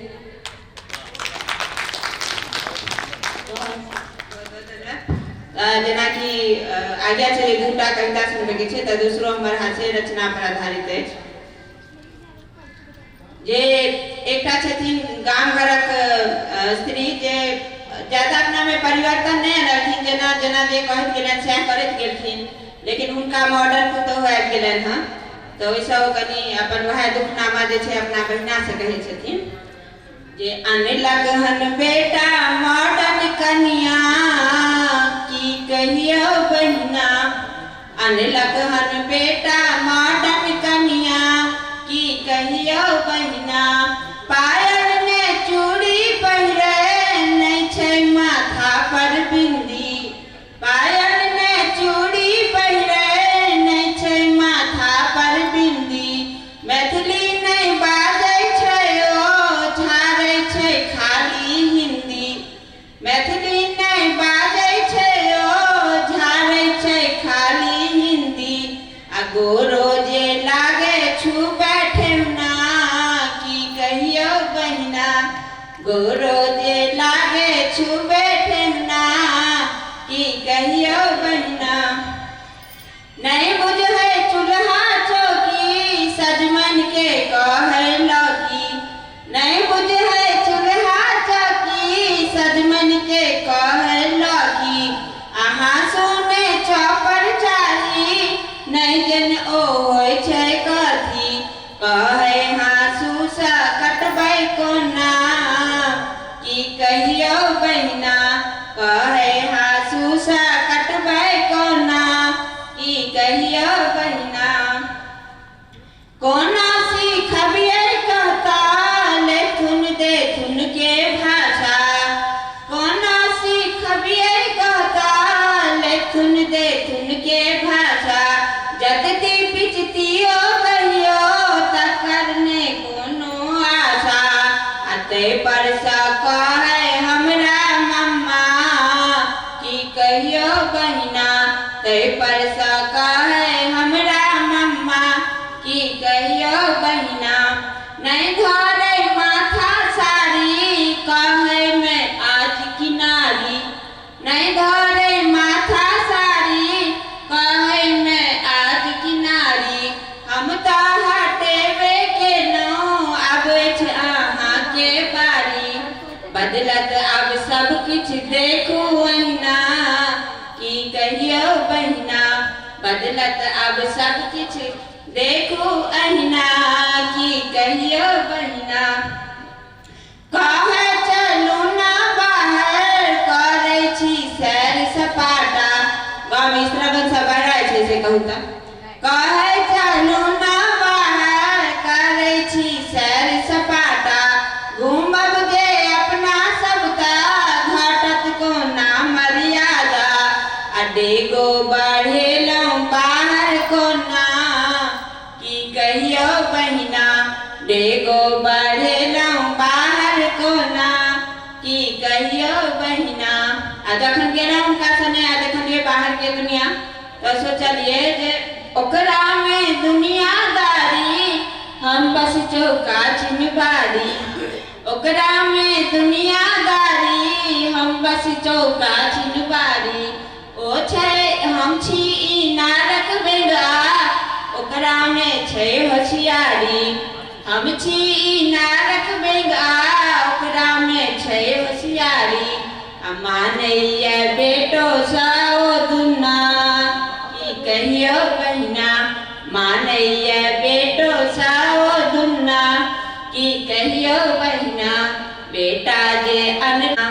तऽ जेनाकि आज्ञा छै जे दूटा कविता सुनबैके छै, तऽ दोसरो हमर हास्य रचना पर आधारित अछि। जे एकटा छथिन गाम घरक स्त्री जे ज्यादा अपनामे परिवर्तन नहि अनलखिन, जेना जेना जे कहैत गेलनि सएह करैत गेलखिन, लेकिन हुनका मॉडर्न पुतोहु आबि गेलनि हँ, तऽ ओहिसँ ओ कनि अपन वएह दुखनामा जे छै अपना बहिनासँ कहै छथिन जे अनलक हन बेटा मॉडर्न कनिया की कहियो बहिना, अनलक हन बेटा मॉडर्न कनिया की कहियो बहिना, पायल में चूड़ी पहिरे नहीं छै माथा पर बिंदी, पायल में चूड़ी पहिरे नहीं छै माथा पर बिंदी, मैथिली नहीं बाजै छै ओ झारै छै खाली हिंदी, मैथिली नहीं बाजै छै ओ झारै छै खाली हिंदी, आ गोरो जे लागे छु बैठेना की कहियो बहिना, गोरो जे लागे छु बैठेना की कहियो बहिना, नहीं बुझै चूल्हा चौकी सजमन के कहै लौकी, नहीं बुझै चूल्हा चौकी सजमन के कहै लौकी, अहाँ सुने चौपर चाही नहीं जन ओ होइ छै कथी, कहै हाँसू सँ कटबै कोना की कहियो बहिना, कहै हाँसू सँ कटबै कोना की कहियो बहिना, कोना सीखबियै कहता लेथुन देथुन के भाषा, कोना सीखबियै कहता लेथुन देथुन के भाषा, जतती पिचतियो कहियो तकर ने कोनो आशा, आ तै पर सँ कहै हमरा मम्मा की कहियो बहिना, तै पर सँ कहै हमरा मम्मा की कहियो बहिना, नहीं धरै माथा साड़ी कहै मैं आज किनारी, नहीं धरै माथा साड़ी कहै मैं आज किनारी, हम तऽ हटेबे केलहुँ आबै छै अहाँके बारी, बदलत आब सब किछु देखू अहिना की कहियो बहिना, बदलत आब सब किछु देखू अहिना की कहियो बहिना, कहै चलू ना बाहर करै छी सैर सपाटा, गाँवमे स्त्रगण सब बहराइ छै से कहू तऽ, कहै चलू ना बाहर करै छी सैर सपाटा, घूमब जे अपना सब तऽ घटत कोना मर्यादा, आ डेगो बढ़ेलहुँ बाहर कोना की कहियो बहिना, डेगो बढ़ेलहुँ बाहर कोना की कहियो बहिना। आ जखन गेलहुँ हुनका सने आ देखलियै बाहरके दुनिया तऽ सोचलियै जे ओकरामे दुनियादारी हम बस चौका चिनबारी, ओकरामे दुनियादारी हम बस चौका चिनबारी, ओ छै हम छी इनारक बेंगा ओकरामे छै होशियारी, हम छी इनारक बेंगा ओकरामे छै होशियारी, आ मानैया बेटो साओ दुन्ना की कहियो बहिना, मानैया बेटो साओ दुन्ना की कहियो बहिना, बेटा जे अनना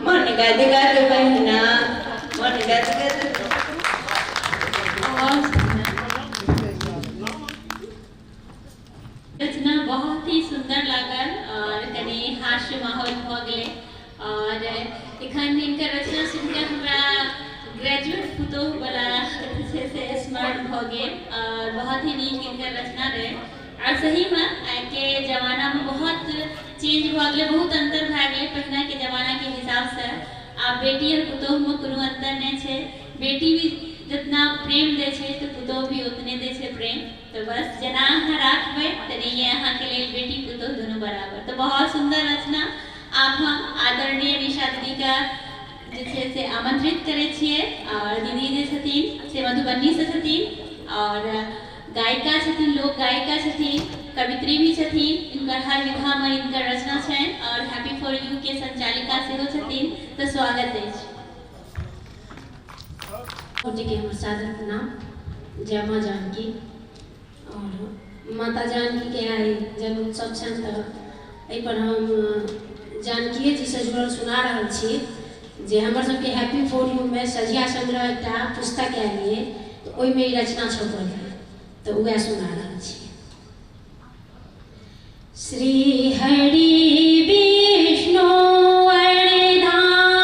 मन गदगद बहिना, मन गदगद। रचना बहुत ही सुंदर लागल और कनि हास्य माहौल भऽ गेलै, और एखन हिनकर रचना सुनिकऽ हमरा ग्रेजुएट पुतोहु वाला जे छै से स्मरण भऽ गेल, और बहुत ही नीक हिनकर रचना रहै। और सहीमे आइके जमानामे बहुत चेंज भऽ गेलै, बहुत अन्तर भए गेलै पहिनेके जमानाके हिसाबसँ। आब बेटी और पुतोहुमे कोनो अन्तर नहि छै, बेटी भी जितना प्रेम दै छै तऽ पुतोहु भी उतने दै छै प्रेम। तऽ बस जेना अहाँ राखबै तेनाहिए अहाँके लेल बेटी पुतोहु दुनू बराबर। तऽ बहुत सुन्दर रचना। आब हम आदरणीय निशा दीदीके जे छै से आमंत्रित करै छियै। और दीदी जे छथिन से मधुबनीसँ छथिन और गायिका छथिन, लोक गायिका छथिन, कवित्री भी छथिन। इनकर हर विधामे इनकर रचना छनि और हैप्पी फॉर you के संचालिका सेहो छथिन, तऽ स्वागत अछि। जी के हमर सादर प्रणाम। जय माँ जानकी। और माता जानकी के आइ जन्मोत्सव छनि, तऽ एहिपर हम जानकीए जीसँ जुड़ल सुना रहल छी जे हमर सबके हैप्पी फॉर you में सझिया संग्रह एकटा पुस्तक आयल ये, तऽ ओहिमे ई रचना छपल है, तऽ वएह सुना रहल छी। श्री हरि विष्णु अर्धांगिनी,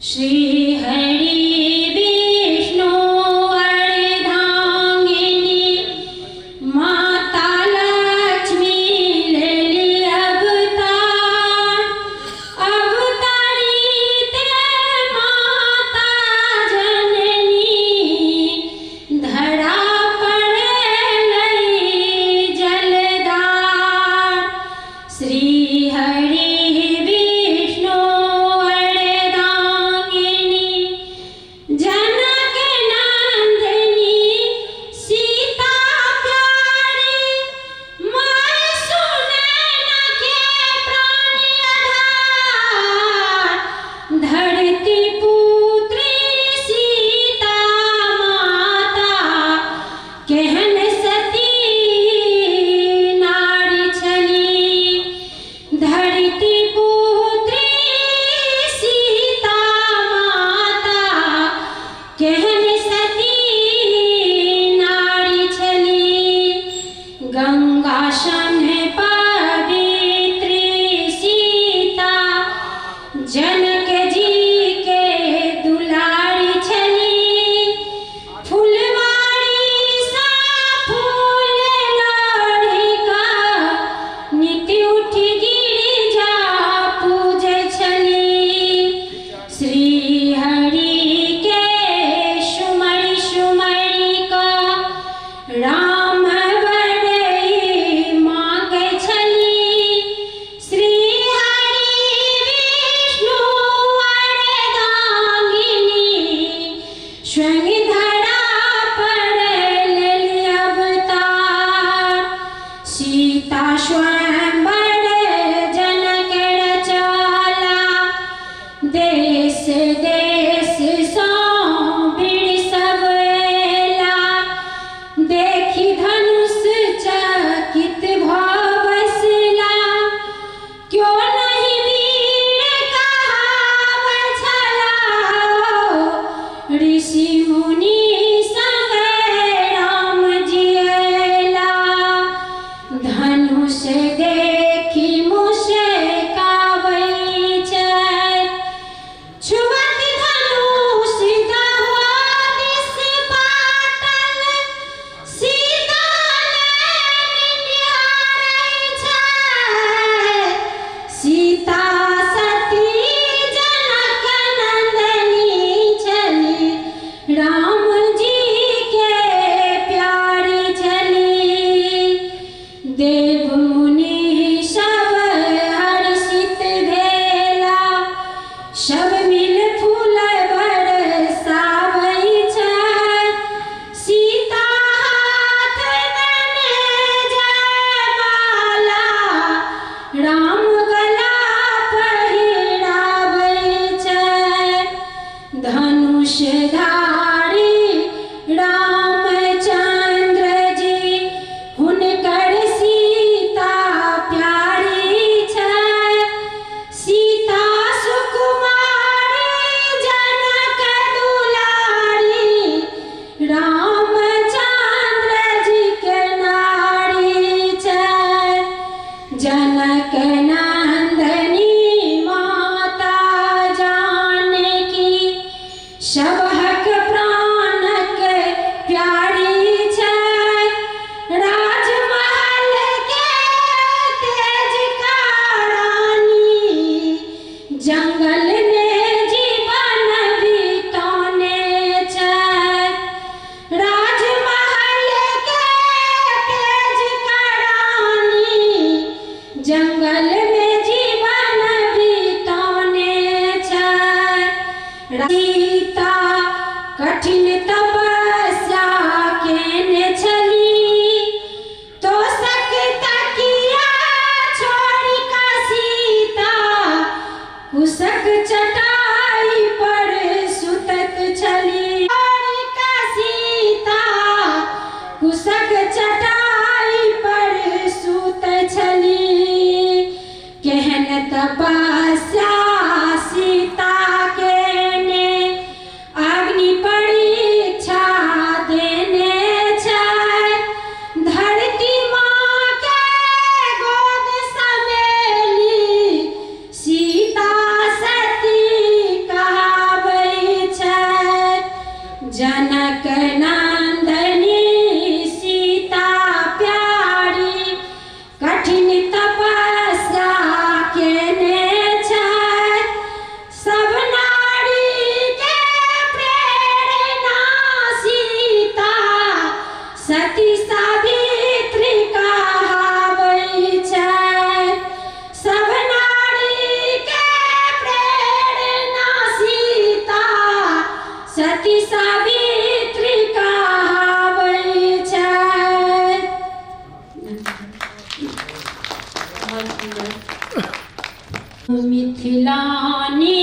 श्री हरि विष्णु अर्धांगिनी, माता लक्ष्मी लेली अवतार, अवतारित माता जननी, धरा पर लई जलधार। श्री हरि विष्णु अर्धांगिनी, जनक नंदिनी सीता प्यारी, my Sunaina के प्राण आधार, धरती पुत्री सीता माता, केहन सती नारी छली, धरती पुत्री सीता माता, केहन सती नारी छली। गंगा सन पवित्र सीता, जनक जी के दुलारी छली, फुलवारी सा फूल लोढ़ी का, नित उठि गिरिजा पूजै छली। श्री हरि के सुमरि सुमरि का, राम वरई मांगै छली। श्री हरि विष्णु अर्धांगिनी, स्वयं धरा पर लेली अवतार। सीता स्वयंवर जनक रचाला, देश देश सँ वीर सब एला, देखि धनुष चकित भऽ बसला, क्यो नहीं वीर कहाबै छला, ऋषि मुनि संग राम जी अयला। धनुष देखि मुस्काबै छै, छुअत धनुष दहो दिस पाटल, सीता नैन निहारै छै। सीता सती जनक नंदनी छली, राम जी के प्यारी छली। देव मुनि सब हर्षित भेला, सब मिल फूल बरसाबै छै। सीता हाथ देने जयमाला, राम गला पहिराबै छै। धनुष धारी रामचंद्र जी, हुनकर सीता प्यारी छै। सीता सुकुमारी जनक दुलारी, रामचंद्र जी के नारी छै। जनक नंदनी माता जानकी, सब सीता कठिन तपस्या केने छली, तो सकता किया छोड़ी का सीता कुशक चटाई पर सुतत छली। का सीता कुशक चटाई पर सुत छली। केहन तपस्या सीता केने, अग्नि परीक्षा देने छै। धरती माँ के गोद समेली सीता सती कहाबै छै। जनक नंदनी सीता प्यारी कठिन तपस्या केने छै। सब नारी के प्रेरणा सीता सती सावित्री कहाबै छै। सब नारी के प्रेरणा सीता सती सावित्री कहाबै छै। बहुत सुंदर। मिथिलानी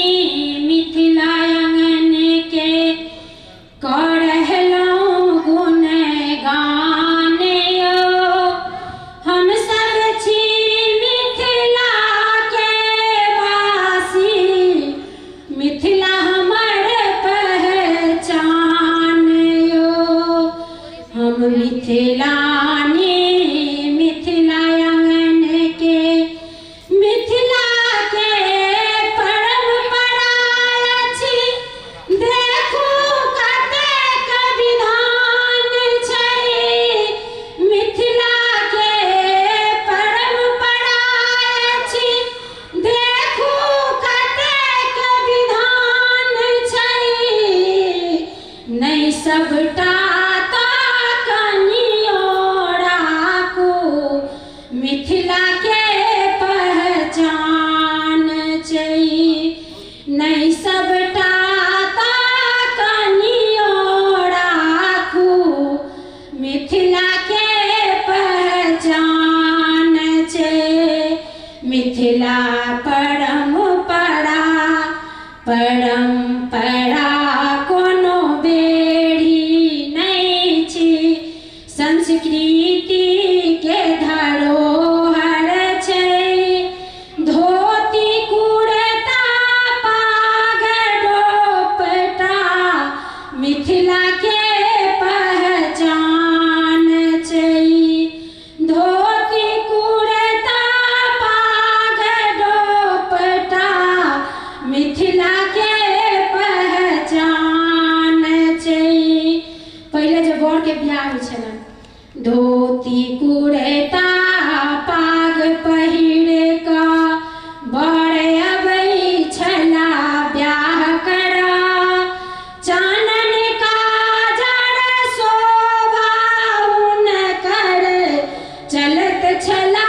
मिथिला आंगन के करहलहुँ गुणगान यौ। हम सब छी मिथिला के वासी, मिथिला हमर पहचान यौ। हम मिथिलानी मिथिला आंगन के, मिथिला के परम्परा अछि। देखू कतेक विधान छै, मिथिला के परम्परा अछि। देखू कतेक विधान छै, नहि सबटा कनियो राखू, मिथिला के पहचान छै। नहि सबटा कनियो राखू, मिथिला के पहचान छै। मिथिला परम्परा परम्परा कोनो बेड़ी नहि छी, संस्कृति के धरोहर छै। धोती कुर्ता पाग दोपटा मिथिला के पहचान छै। धोती कुर्ता पाग दोपटा मिथिला के पहचान छै। पहिले जे बर के बियाह होइ छलै, धोती कुर्ता पाग पहिर कऽ बर अबै छला ब्याह करा। चानन काजर शोभा हुनकर चलत छला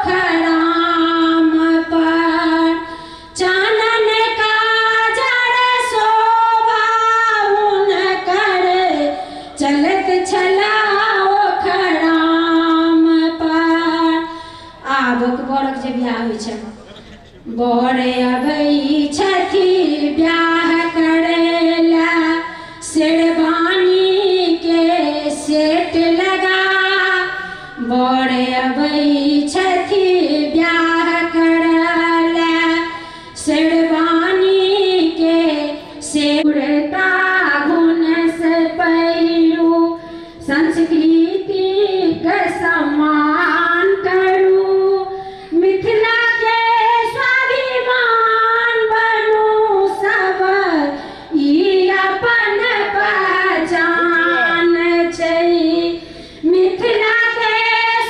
खराम पर। चानन काजर शोभा हुनकर चलत छला खराम पर। आबक बरक जे बियाह होइ छै, बर अबै छथि ब्याह करैला, शेरवानी के सेट लगा। बर अबै छथि ब्याह करैला, शेरवानी के कुर्ता गुण से पहिरू, संस्कृति के सम्मान करू, मिथिला के स्वाभिमान बनू सब, ई अपन पहचान छै। मिथिला के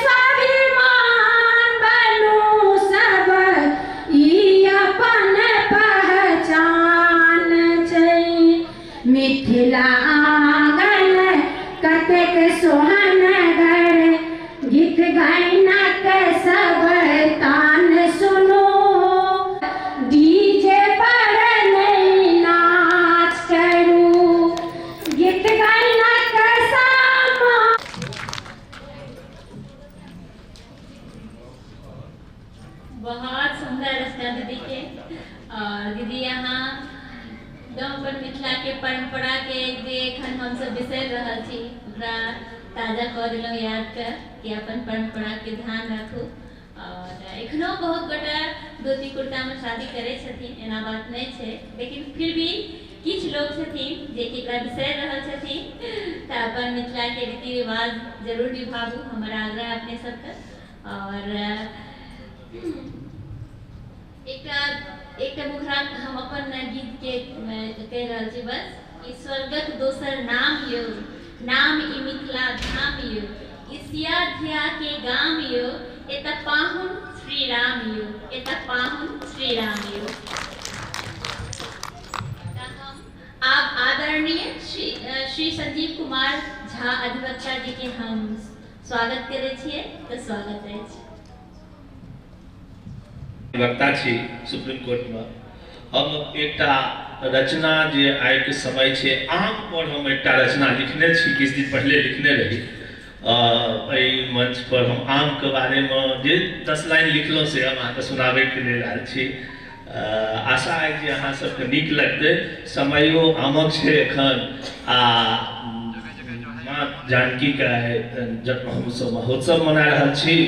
स्वाभिमान बनू सब, ई अपन पहचान छै। मिथिला आंगन कतेक सोहन घर, गीत गायनक सब तान सुनो, डीजे पर नहीं। एकदम अपन मिथिला के परंपरा के जे एखन हमसब बिसरि रहल छी ओकरा ताजा कऽ देलहुँ याद कऽ कि अपन परंपरा के ध्यान राखू। और एखनो बहुत गोटा धोती कुर्ता में शादी करै छथिन, एना बात नहीं छै, लेकिन फिर भी किछु लोग छथिन जे कि एकरा बिसरि रहल छथिन। तऽ अपन मिथिला के रीति रिवाज जरूर निभाबू, हमर आग्रह अपने सबके। और एकटा एकटा मुखरा हम अपन गीत के कहि रहल छी बस कि स्वर्गक दोसर नाम यौ, नाम ई मिथिला धाम यौ, ई सिया धिया के गाम यौ, एतऽ पाहुन श्री राम यौ, एतऽ पाहुन श्री राम यौ। हम आब आदरणीय श्री संजीव कुमार झा अधिवक्ता जी के हम स्वागत करै छियै, तऽ स्वागत अछि। वक्ता छी सुप्रीम कोर्ट में हम एकटा रचना जे आइ के समय छै आम पर हम एकटा रचना लिखने छी, किछु दिन पहले लिखने रही। एहि मंच पर हम आम के बारे में जे 10 लाइन लिखलहुँ से हम अहाँके सुनाबैके लेल आयल छी। आशा है जे अहाँ सबके नीक लगतै। समयो आमक छै एखन आ माँ जानकी के जन्म हमसब महोत्सव मना रहल छी।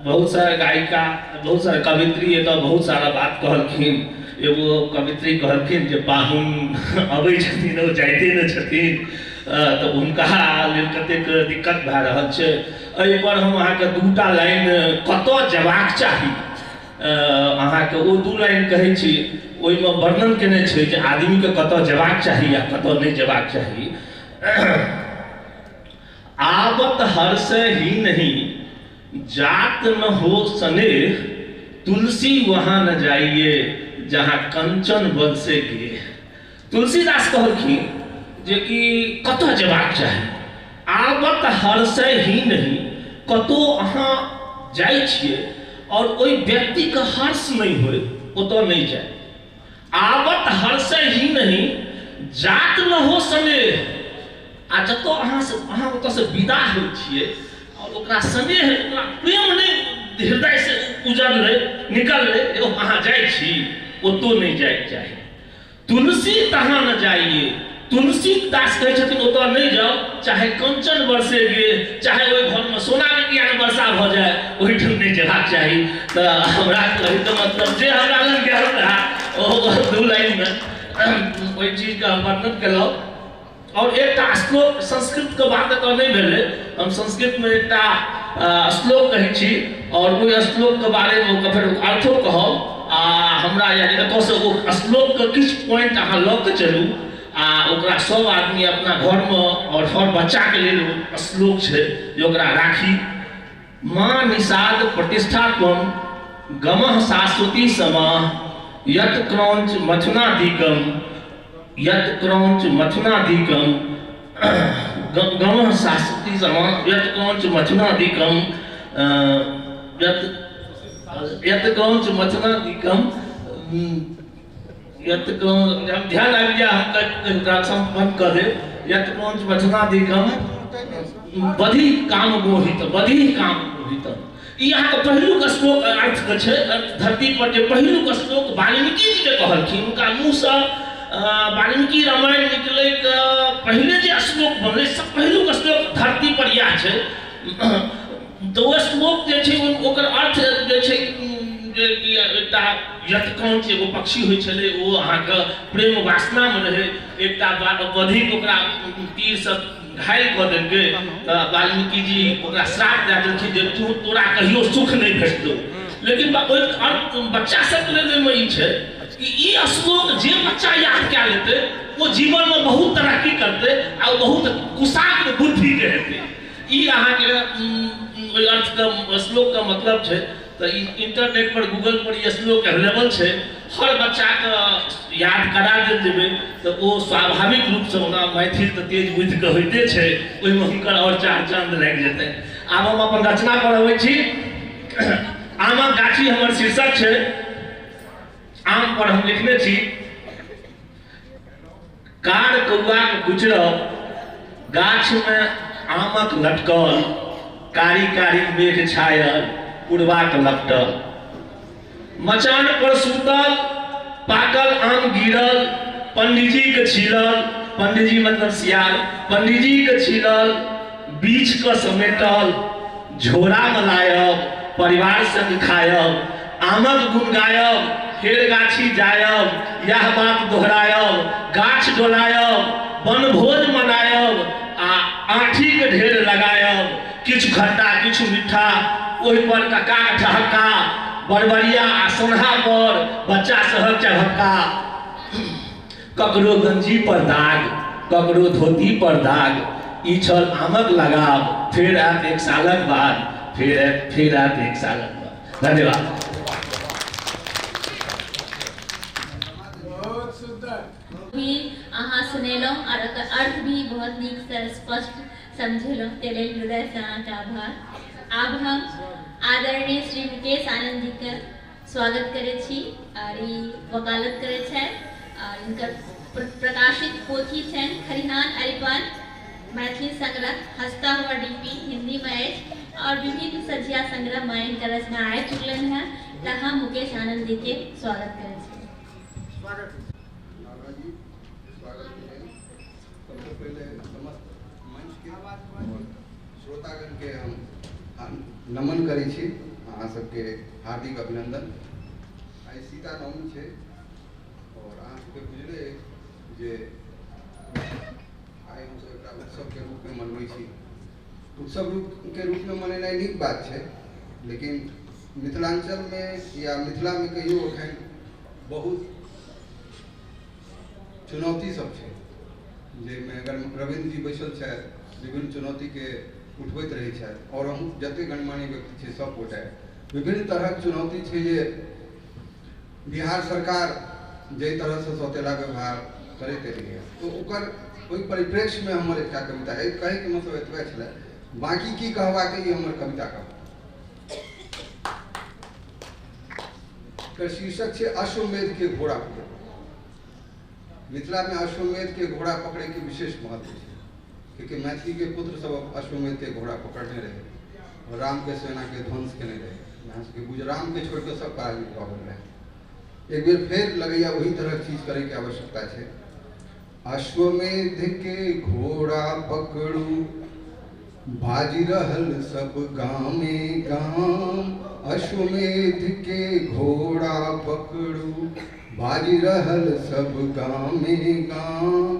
बहुत सारा गायिका, बहुत सारा कवित्री एतऽ बहुत सारा बात कहलखिन। एगो कवित्री कहलखिन जे पाहुन अबै छथिन ओ जाइते नहि छथिन, तऽ हुनका लेल कतेक दिक्कत भए रहल छै। एहिपर हम अहाँके 2टा लाइन कतऽ जेबाक चाही अहाँके ओ 2 लाइन कहै छी। ओहिमे वर्णन केने छै जे आदमीके कतऽ जेबाक चाही आ कतऽ नहि जेबाक चाही। आवत हर्ष ही नहीं जात न हो स्नेह, तुलसी वहां न जाइए जहाँ कंचन बरसे गे। तुलसीदास कहलखिन जे कि कतऽ जेबाक चाही, आवत हर्ष ही नहीं, कतौ अहाँ जाइ छियै और ओहि व्यक्तिके हर्ष नहीं होय ओतऽ नहीं जाय। आवत हर्ष ही नहीं जात न हो स्नेह, आ जतऽ अहाँ ओतऽसँ विदा होइ छियै और ओकरा स्नेह, ओकरा प्रेम नहीं हृदय से उजरलै निकललै, अहाँ जाइ छी ओतौ नहीं जाइके चाही। तुलसी तहाँ न जाइए, तुलसीदास कहै छथिन ओतऽ नहीं जाओ, चाहे कंचन बरसे गे, चाहे ओहि घरमे सोनाके किया ने वर्षा भऽ जाय, ओहिठाम नहीं जेबाक चाही। तऽ हमरा कहैके मतलब जे हमरा लग गेल रहए ओ 2 लाइनमे ओहि चीजके हम वर्णन केलहुँ। और एकटा श्लोक, संस्कृतके बात एतऽ नहि भेलै, हम संस्कृतमे एकटा श्लोक कहै छी और ओहि श्लोकके बारेमे फेर अर्थो कहब। आ हमरा यानी एतऽसँ ओ श्लोकके किछु पॉइंट अहाँ लऽ कऽ चलू आ ओकरा सब आदमी अपना घरमे और हर बच्चाके लेल ओ श्लोक छै जे ओकरा राखी। माँ निषाद प्रतिष्ठा त्वं गमः शाश्वती समाः यत् क्रौञ्च मथुनादिकम, यत् क्रौञ्च मथुनादिकम गमः शाश्वती समाः यत् क्रौञ्च मथुनादिकम यत् क्रौञ्च मथुनादिकम यत् क्रौञ्च, हम ध्यान आबि जाय हम संबंध कऽ देब। यत् क्रौञ्च मथुनादिकम बधि काम मोहित, बधि काम मोहित। ई अहाँके पहिलुक श्लोक अर्थके छै। धरती पर जे पहिलुक श्लोक वाल्मीकि जी जे कहलखिन, हुनका मुँहसँ वाल्मीकि रामायण निकलैके पहिले जे श्लोक बनलै सब पहिलुक श्लोक धरती पर इएह छै। तऽ ओ श्लोक जे छै ओकर अर्थ जे छै जे एकटा यत्क्रौञ्च एगो पक्षी होइ छलै, ओ अहाँके प्रेम वासनामे रहै, एकटा बधिक ओकरा तीरसँ घायल कऽ देलकै तऽ वाल्मीकि जी ओकरा श्राप दए देलखिन जे तू तोरा कहियो सुख नहि भेटतौ। लेकिन ओहि बच्चा सबके लेल ओहिमे ई छै कि ई श्लोक जे बच्चा याद कए लेतै ओ जीवनमे बहुत तरक्की करतै आ ओ बहुत कुशाग्र बुद्धिके हेतै। ई अहाँके ओहि अर्थके श्लोकके मतलब छै। तऽ ई इंटरनेट पर गूगल पर ई श्लोक अवेलेबल छै, हर बच्चाके याद करा देल जेबै तऽ ओ स्वाभाविक रूपसँ, ओना मैथिल तऽ तेज बुद्धिके होइते छै, ओहिमे हुनकर आओर 4 चाँद लागि जेतै। आब हम अपन रचना पर अबै छी। आमक गाछी हमर शीर्षक छै। आम पर हम लिखने छी, कार कौआक गुजरब गाछमे आमक लटकल, कारी कारी मेघ छायल पुरबाक लपटल, मचान पर सुतल पाकल आम गिरल, पंडीजी के छीलल, पंडीजी मतलब सियार, पंडीजी के छीलल, बीछ के समेटल, झोरा में लायब, परिवार संग खायब, आमक गुण गायब, फेर गाछी जायब, यह बात दोहरायब, गाछ डोलायब, वनभोज मनायब आ आँठी के ढेर लगायब, किछु खट्टा किछु मीठा, ओहि पर कका ठहक्का, बरबरिया आ सोन्हा पर बच्चा सभक चढ़क्का, ककरो गंजी पर दाग, ककरो धोती पर दाग, ई छल आमक लगाव, फेर आयत एक सालक बाद, फेर आयत एक सालक बाद। धन्यवाद। भी अहाँ सुनेलहुँ और ओकर अर्थ भी बहुत नीक से स्पष्ट समझेलहुँ, ताहि लेल हृदय से अहाँके आभार। आब हम आदरणीय श्री मुकेश आनंद जी के स्वागत करै छी और ई वकालत करै छथि और इनकर प्रकाशित पोथी छनि खरिहान अरिपन मैथिली संग्रह, हंसता हुआ डीपी हिंदी में अछि और विभिन्न सझिया संग्रह में इनकर रचना आबि चुकलनि हैं। तऽ हम मुकेश आनंद जी के स्वागत करै छी। सबसे पहले समस्त मंच के और श्रोतागण के हम नमन करै छी, अहाँ सबके हार्दिक अभिनंदन। आइ सीता नवमी छै और अहाँ सबके बुझले जे आइ हमसब एकटा उत्सव के रूप में मनबै छी। उत्सव के रूप में मनेनाइ नीक बात छै, लेकिन मिथिलांचल में या मिथिला में कहियो एखन बहुत चुनौती सब छै, जाहिमे अगर रविन्द्र जी बैसल छथि विभिन्न चुनौतीके उठबैत रहै छथि और अहूँ जतेक गणमान्य व्यक्ति छै सब गोटे विभिन्न तरहक चुनौती छै जे बिहार सरकार जाहि तरहसँ सौतेला व्यवहार करैत एलैए तो ओकर ओहि परिप्रेक्ष्यमे हमर एकटा कविता है। कहैके मतलब एतबे छलै, बाँकी की कहबाक ई हमर कविता कहब। एकर शीर्षक छै अश्वमेध के घोड़ा पकड़। मिथिला में अश्वमेध के घोड़ा पकड़े के विशेष महत्व है, क्योंकि मैथिली के पुत्र सब अश्वमेध के घोड़ा पकड़ने रहे और राम के सेना के ध्वंस केने रहे। यहाँ सबके बुझ राम के छोड़ के सब पराजित भऽ गेल रहे। एक बेर फिर लगैया वही तरह चीज करे के आवश्यकता है। अश्वमेध के घोड़ा पकड़ू, बाजी रहल सब गामे गाम। अश्वमेध के घोड़ा पकड़ू, बाजी रहल सब गामे गाम।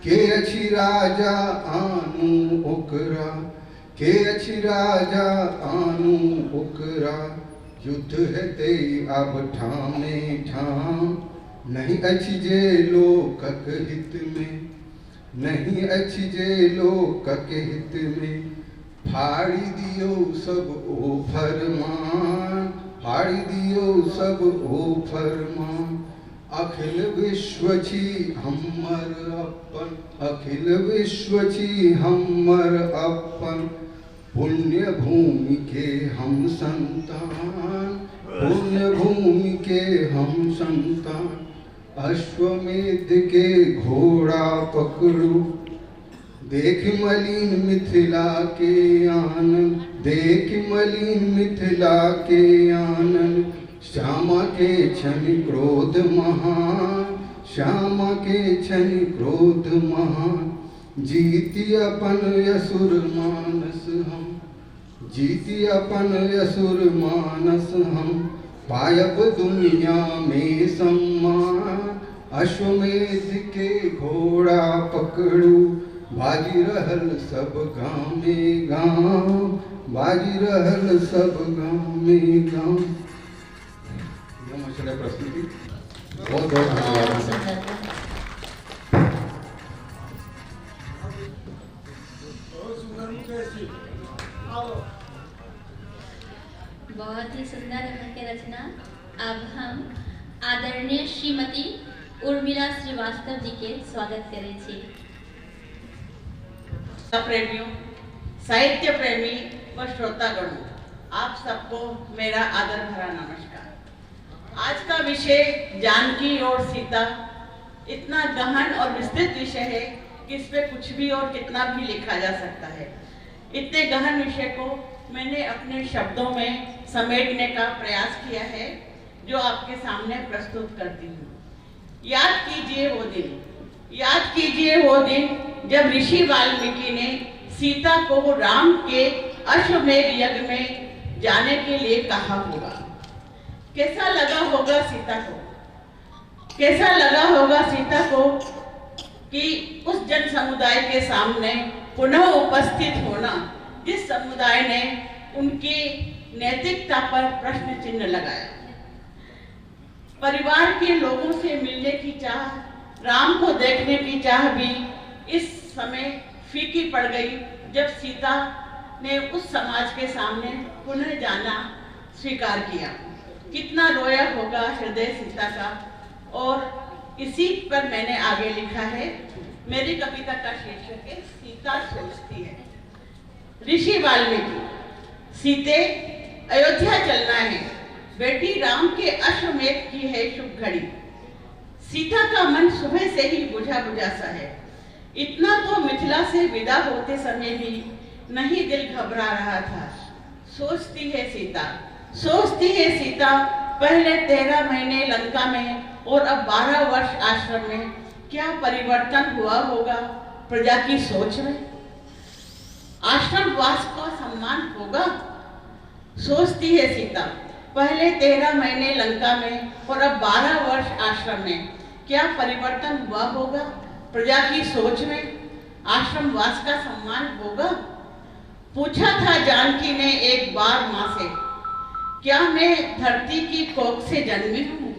के अछि राजा आनू ओकरा, के अछि राजा आनू ओकरा, युद्ध हेतै आब ठामे ठाम। नहीं अछि जे लोकक हित में, नहीं अछि जे लोकक हित में, फाड़ि दियौ सब ओ फरमान, फाड़ि दियौ सब ओ फरमान। अखिल विश्व छी हमर अपन, अखिल विश्व छी हमर अपन, पुण्य भूमि के हम संतान, पुण्य भूमि के हम संतान। अश्वमेध के घोड़ा पकड़ू, देख मलिन मिथिला के आनंद, देख मलिन मिथिला के आनंद। श्यामा के छनि क्रोध महान, श्यामा के छनि क्रोध महान। जीति अपन असुर मानस हम, जीति अपन असुर मानस हम, पायब दुनिया में सम्मान। अश्वमेध के घोड़ा पकड़ू, बाजी रहल सब गामे गाम, बाजी रहल सब गामे गाम। यह प्रस्तुति। बहुत बहुत धन्यवाद। बहुत ही सुंदर अहाँके रचना। अब हम आदरणीय श्रीमती उर्मिला श्रीवास्तव जी के स्वागत करै छी। प्रेमियों, साहित्य प्रेमी व श्रोतागणों, आप सबको मेरा आदर भरा नमस्कार। आज का विषय जानकी और सीता इतना गहन और विस्तृत विषय है कि इस पे कुछ भी और कितना भी लिखा जा सकता है। इतने गहन विषय को मैंने अपने शब्दों में समेटने का प्रयास किया है, जो आपके सामने प्रस्तुत करती हूँ। याद कीजिए वो दिन, याद कीजिए वो दिन जब ऋषि वाल्मीकि ने सीता को राम के अश्वमेध यज्ञ में जाने के लिए कहा होगा। कैसा लगा होगा सीता को, कैसा लगा होगा सीता को कि उस जन समुदाय के सामने पुनः उपस्थित होना जिस समुदाय ने उनकी नैतिकता पर प्रश्न चिन्ह लगाया। परिवार के लोगों से मिलने की चाह, राम को देखने की चाह भी इस समय फीकी पड़ गई जब सीता ने उस समाज के सामने पुनः जाना स्वीकार किया। कितना रोया होगा हृदय सीता का। और इसी पर मैंने आगे लिखा है, मेरी कविता का शीर्षक है सीता सोचती है। ऋषि वाल्मीकि, सीते अयोध्या चलना है, बेटी राम के अश्वमेध की है शुभ घड़ी। सीता का मन सुबह से ही बुझा बुझा सा है, इतना तो मिथिला से विदा होते समय भी नहीं दिल घबरा रहा था। सोचती है सीता, सोचती है सीता, पहले 13 महीने लंका में और अब 12 वर्ष आश्रम में क्या परिवर्तन हुआ होगा प्रजा की सोच में। आश्रम वास का सम्मान होगा। सोचती है सीता, पहले 13 महीने लंका में और अब 12 वर्ष आश्रम में क्या परिवर्तन हुआ होगा प्रजा की सोच में, आश्रम वास का सम्मान होगा। पूछा था जानकी ने एक बार माँ से, क्या मैं धरती की कोख से जन्मी हूँ।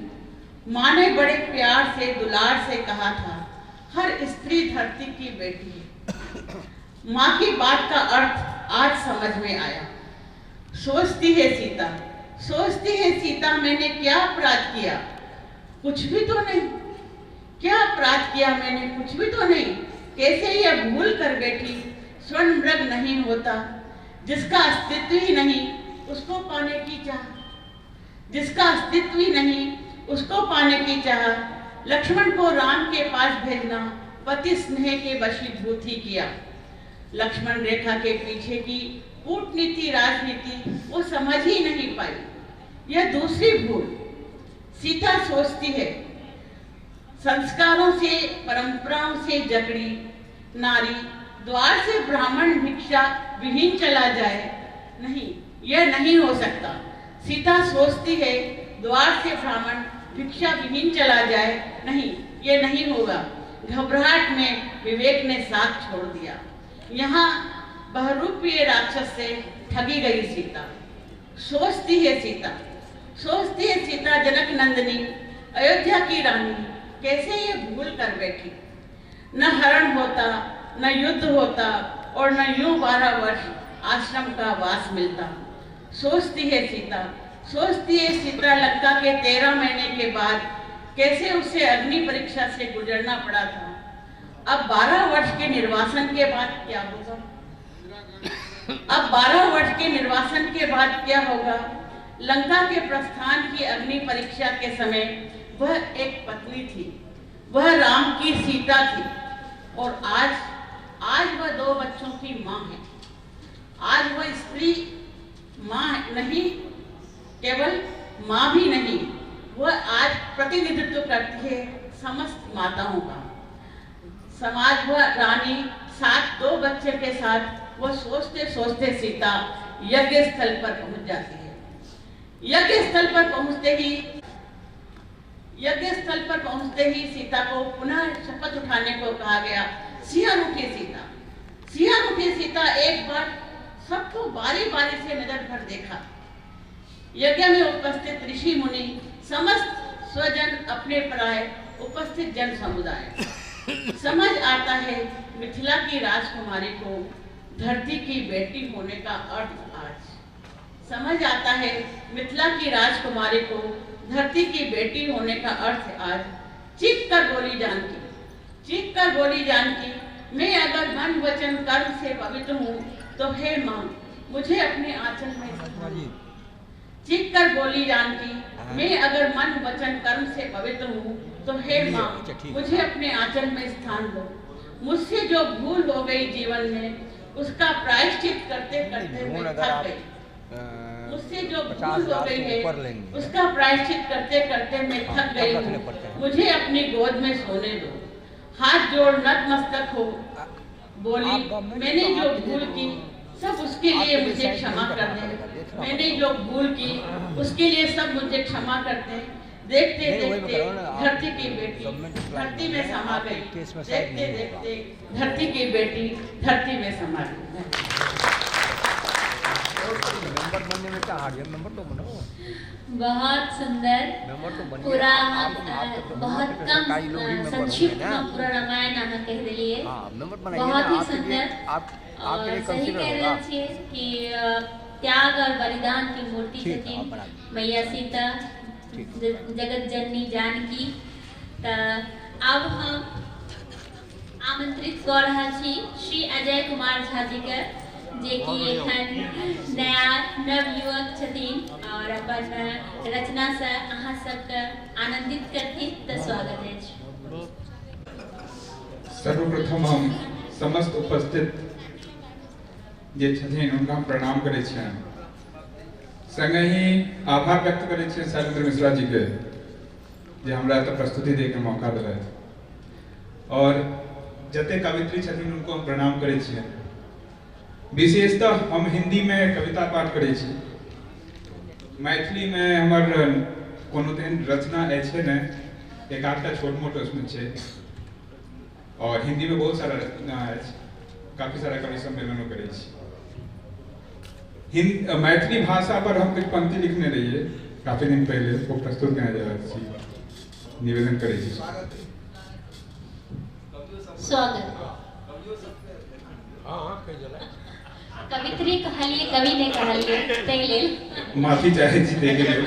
माँ ने बड़े प्यार से दुलार से कहा था, हर स्त्री धरती की बेटी है। माँ की बात का अर्थ आज समझ में आया। सोचती है सीता, सोचती है सीता, मैंने क्या अपराध किया, कुछ भी तो नहीं। क्या अपराध किया मैंने, कुछ भी तो नहीं। कैसे यह भूल कर बैठी, स्वर्ण मृग नहीं होता, जिसका अस्तित्व ही नहीं उसको पाने की चाह, जिसका अस्तित्व ही नहीं उसको पाने की चाह। लक्ष्मण को राम के पास भेजना पति स्नेह के वशीभूत ही किया। लक्ष्मण रेखा के पीछे की कूटनीति राजनीति वो समझ ही नहीं पाई। यह दूसरी भूल। सीता सोचती है, संस्कारों से परंपराओं से जकड़ी नारी द्वार से ब्राह्मण भिक्षा विहीन चला जाए, नहीं, यह नहीं हो सकता। सीता सोचती है, द्वार से ब्राह्मण भिक्षा विहीन चला जाए, नहीं, यह नहीं होगा। घबराहट में विवेक ने साथ छोड़ दिया। यहाँ बहरूपीय राक्षस से ठगी गई सीता। सोचती है सीता, सोचती है सीता, जनक नंदिनी अयोध्या की रानी कैसे ये भूल कर बैठी। न हरण होता, न युद्ध होता और न यूं 12 वर्ष आश्रम का वास मिलता। सोचती है सीता, सोचती है सीता, लंका के 13 महीने के बाद कैसे उसे अग्नि परीक्षा से गुजरना पड़ा था। अब 12 वर्ष के निर्वासन के बाद क्या होगा, अब 12 वर्ष के निर्वासन के बाद क्या होगा। लंका के प्रस्थान की अग्नि परीक्षा के समय वह एक पत्नी थी, वह राम की सीता थी और आज आज वह 2 बच्चों की माँ है। आज वह स्त्री माँ नहीं, केवल माँ भी नहीं, वह आज प्रतिनिधित्व करती है समस्त माताओं का। समाज वह रानी साथ 2 बच्चे के साथ वह सोचते सोचते सीता यज्ञ स्थल पर पहुंच जाती है। यज्ञ स्थल पर पहुंचते ही, यज्ञ स्थल पर पहुंचते ही सीता को पुनः शपथ उठाने को कहा गया। सिंहारूढ़ी सीता, सिंहारूढ़ी सीता एक बार सबको बारी बारी से नजर भर देखा। यज्ञ में उपस्थित ऋषि मुनि, समस्त स्वजन, अपने पराये, उपस्थित जन समुदाय। समझ आता है मिथिला की राजकुमारी को धरती की बेटी होने का अर्थ आज। समझ आता है मिथिला की राजकुमारी को धरती की बेटी होने का अर्थ आज। चीख कर बोली जानकी, चीख कर बोली जानकी, मैं अगर मन वचन कर्म से पवित्र हूँ तो हे माँ मुझे अपने आंचल में स्थान। चीख कर बोली जानकी, मैं अगर मन वचन कर्म से पवित्र हूँ तो हे माँ मुझे अपने आंचल में स्थान दो। मुझसे जो भूल हो गई जीवन में उसका प्रायश्चित करते करते मैं थक गई। मुझसे जो पचास भूल हो हजार गई से है ऊपर लेंगे। उसका प्रायश्चित करते करते मैं हाँ, थक तब गई रखने पड़ते हूँ। हैं। मुझे अपनी गोद में सोने दो। हाथ जोड़ नतमस्तक हो बोली, आप गवर्नमेंट मैंने तो जो आपके लिए भूल तो की सब उसके लिए आपके लिए मुझे साइन क्षमा नहीं कर करना दें। पड़ेगा, देखना मैंने पड़ेगा। जो भूल की उसके लिए सब मुझे क्षमा कर दें। देखते नहीं, वही मैं देखते कह रहा हूँ ना, आप धरती की बेटी गवर्नमेंट प्लान धरती में में समा आपके गई। केस में साइन देखते नहीं होगा। देखते धरती की बेटी धरती में समा गई। मेंबर बनने में क्या हार्ड है, मेंबर तो बनो। बहुत सुंदर मेंबर तो बनिए। पूरा आप आप तो बहुत आपके तो कम सरकारी लोग ही मेंबर होंगे संक्षिप्त ना। में पूरा रामायण अहाँ कहि देलियै। हाँ, मेंबर बनाइए ना, बहुत ही आपके लिए सुंदर आप आपके और लिए सही कंसीडर कह होगा। रहल छियै कि त्याग और बलिदान की मूर्ति ठीक है, छथिन आप बना दीजिए। मैया सीता, ठीक। जगत जननी जानकी। तऽ आब हम आमंत्रित कऽ रहल छी श्री अजय कुमार झा जी के, जे कि एखन नया नवयुवक छथिन और अपन रचना से अहाँ सबके आनंदित करथिन, तऽ स्वागत अछि। सर्वप्रथम हम समस्त उपस्थित जे छथिन हुनका हम प्रणाम करै छियनि, संगहि आभार व्यक्त करै छियनि शैलेंद्र मिश्रा जी के जे हमरा एतऽ प्रस्तुति दैके मौका देलथि, और जते कवित्री छथिन उनको हम प्रणाम करै छियनि। विशेषतः हम हिंदी में कविता पाठ करै छी, मैथिली में हमर कोनो तेहन रचना अछि नहि, एक आधटा छोट मोट उसमें छै, और हिंदी में बहुत सारा रचना अछि, काफी सारा कवि सम्मेलनो करै छी। मैथिली भाषा पर हम किछु पंक्ति लिखने रहिए काफी दिन पहले, वो प्रस्तुत करने जा रहल छी, निवेदन करै छी। स्वागत। कवित्री कहलिए, कवि नहि कहलिए, ताहि लेल माफी चाहै छी ताहिके लेल।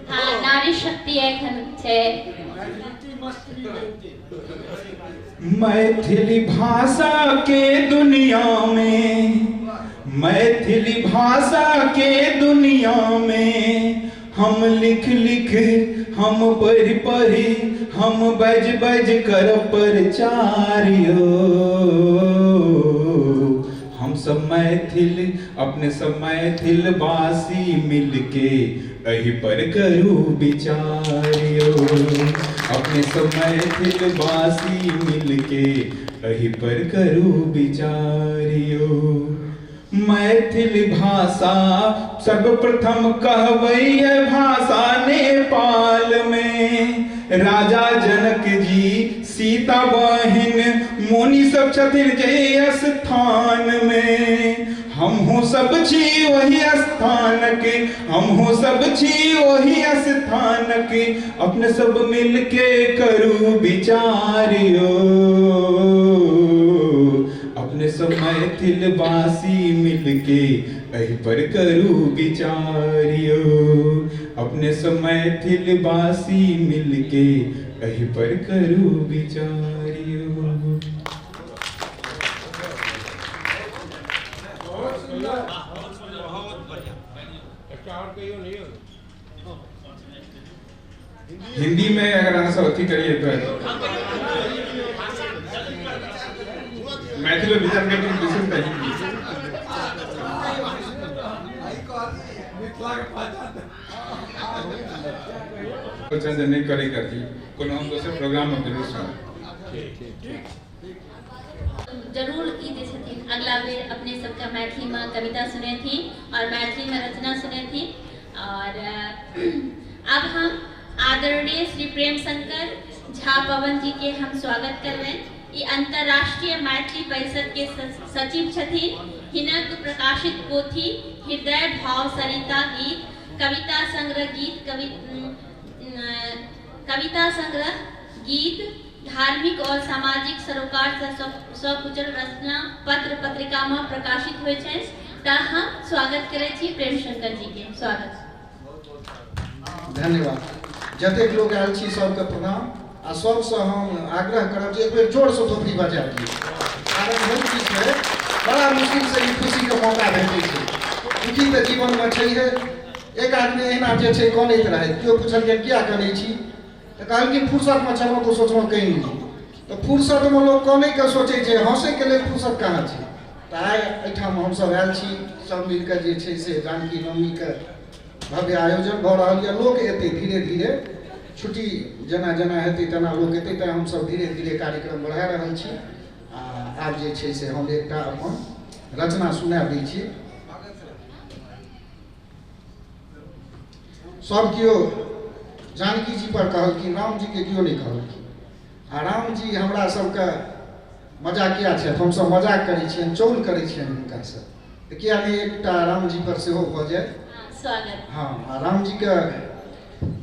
हाँ, नारी शक्ति एखन छै। मैथिली भाषा के दुनिया में, मैथिली भाषा के दुनिया में हम लिख लिख, हम पढ़ि पढ़ि, हम बज बज कर प्रचारियो। हम सब मैथिल, अपने सब मैथिल वासी मिलके एहि पर करू विचारियो। अपने सब मैथिल वासी मिलके एहि पर करू विचारियो। मैथिल भाषा सर्वप्रथम कहबैये भाषा नेपाल में, राजा जनक जी सीता बहिन मुनि सब छथिन जे स्थान में, हमहूँ सब छी ओहि स्थान के, हमहूँ सब छी ओहि स्थान के, अपने सब मिलके करू विचारियो। अपने सब मैथिल वासी मिलके एहि पर करू विचारियो। अपने सब मैथिल वासी मिलके एहि पर करू विचारियो। हिंदी में अगर अहाँ सब अथी करिए तो मैथिली में विचार करके विशेषतः हिंदी। नहीं करे करती कोनो हम दोसर प्रोग्राम में जरूर सुनब। जरूर ई जे छथिन अगला बेर अपने सबके मैथिली में कविता सुनेथिन और मैथिली में रचना सुनेथिन। और अब हम आदरणीय श्री प्रेम शंकर झा पवन जी के हम स्वागत करबनि। ई अंतर्राष्ट्रीय मैथिली परिषद के सचिव छथिन। हिनक प्रकाशित पोथी हृदय भाव सरिता गीत, कविता संग्रह गीत, कविता संग्रह गीत, धार्मिक और सामाजिक सरोकार से सकुचल रचना पत्र पत्रिका में प्रकाशित होइ छै। तऽ हम स्वागत करै छी प्रेम शंकर जी के। स्वागत। धन्यवाद। जतेक लोग आयल छी सबके प्रणाम आ सबसँ हम आग्रह करब जे एक बेर जोरसँ थोपड़ी बजा दियौ। कारण होइ की छै, बड़ा मुश्किलसँ ई खुशीके मौका भेटै छै। दुखी तऽ जीवनमे छैहे। एक आदमी एहिना जे छै कनैत रहै, केओ पुछलकै किया कनै छी, तऽ कहलखिन फुर्सतमे छलहुँ तऽ सोचलहुँ कहि ली। तऽ फुर्सतमे लोक कनैके सोचै छै, हँसैके लेल फुर्सत कहाँ छै। तऽ आइ एहिठाम हमसभ आयल छी, सब मिलके जे छै से जानकी नवमीके भव्य आयोजन भऽ रहल यऽ। लोक एतै धीरे धीरे, छुट्टी जेना जेना हेतै तेना लोक एतै, तैँ हमसभ धीरे धीरे कार्यक्रम बढ़ा रहल छी। आ आब जे छै से हम एकटा अपन रचना सुना दै छी। सब केओ जानकी जी पर कहलखिन, राम जी के केओ नहि कहलखिन। आ राम जी हमरा सबके मजाकिया छथि, हमसब मजाक करै छियनि, चौल करै छियनि हुनकासँ, तऽ किया नहि एकटा राम जी पर सेहो भऽ जाय। स्वागत। हाँ, आ राम जी के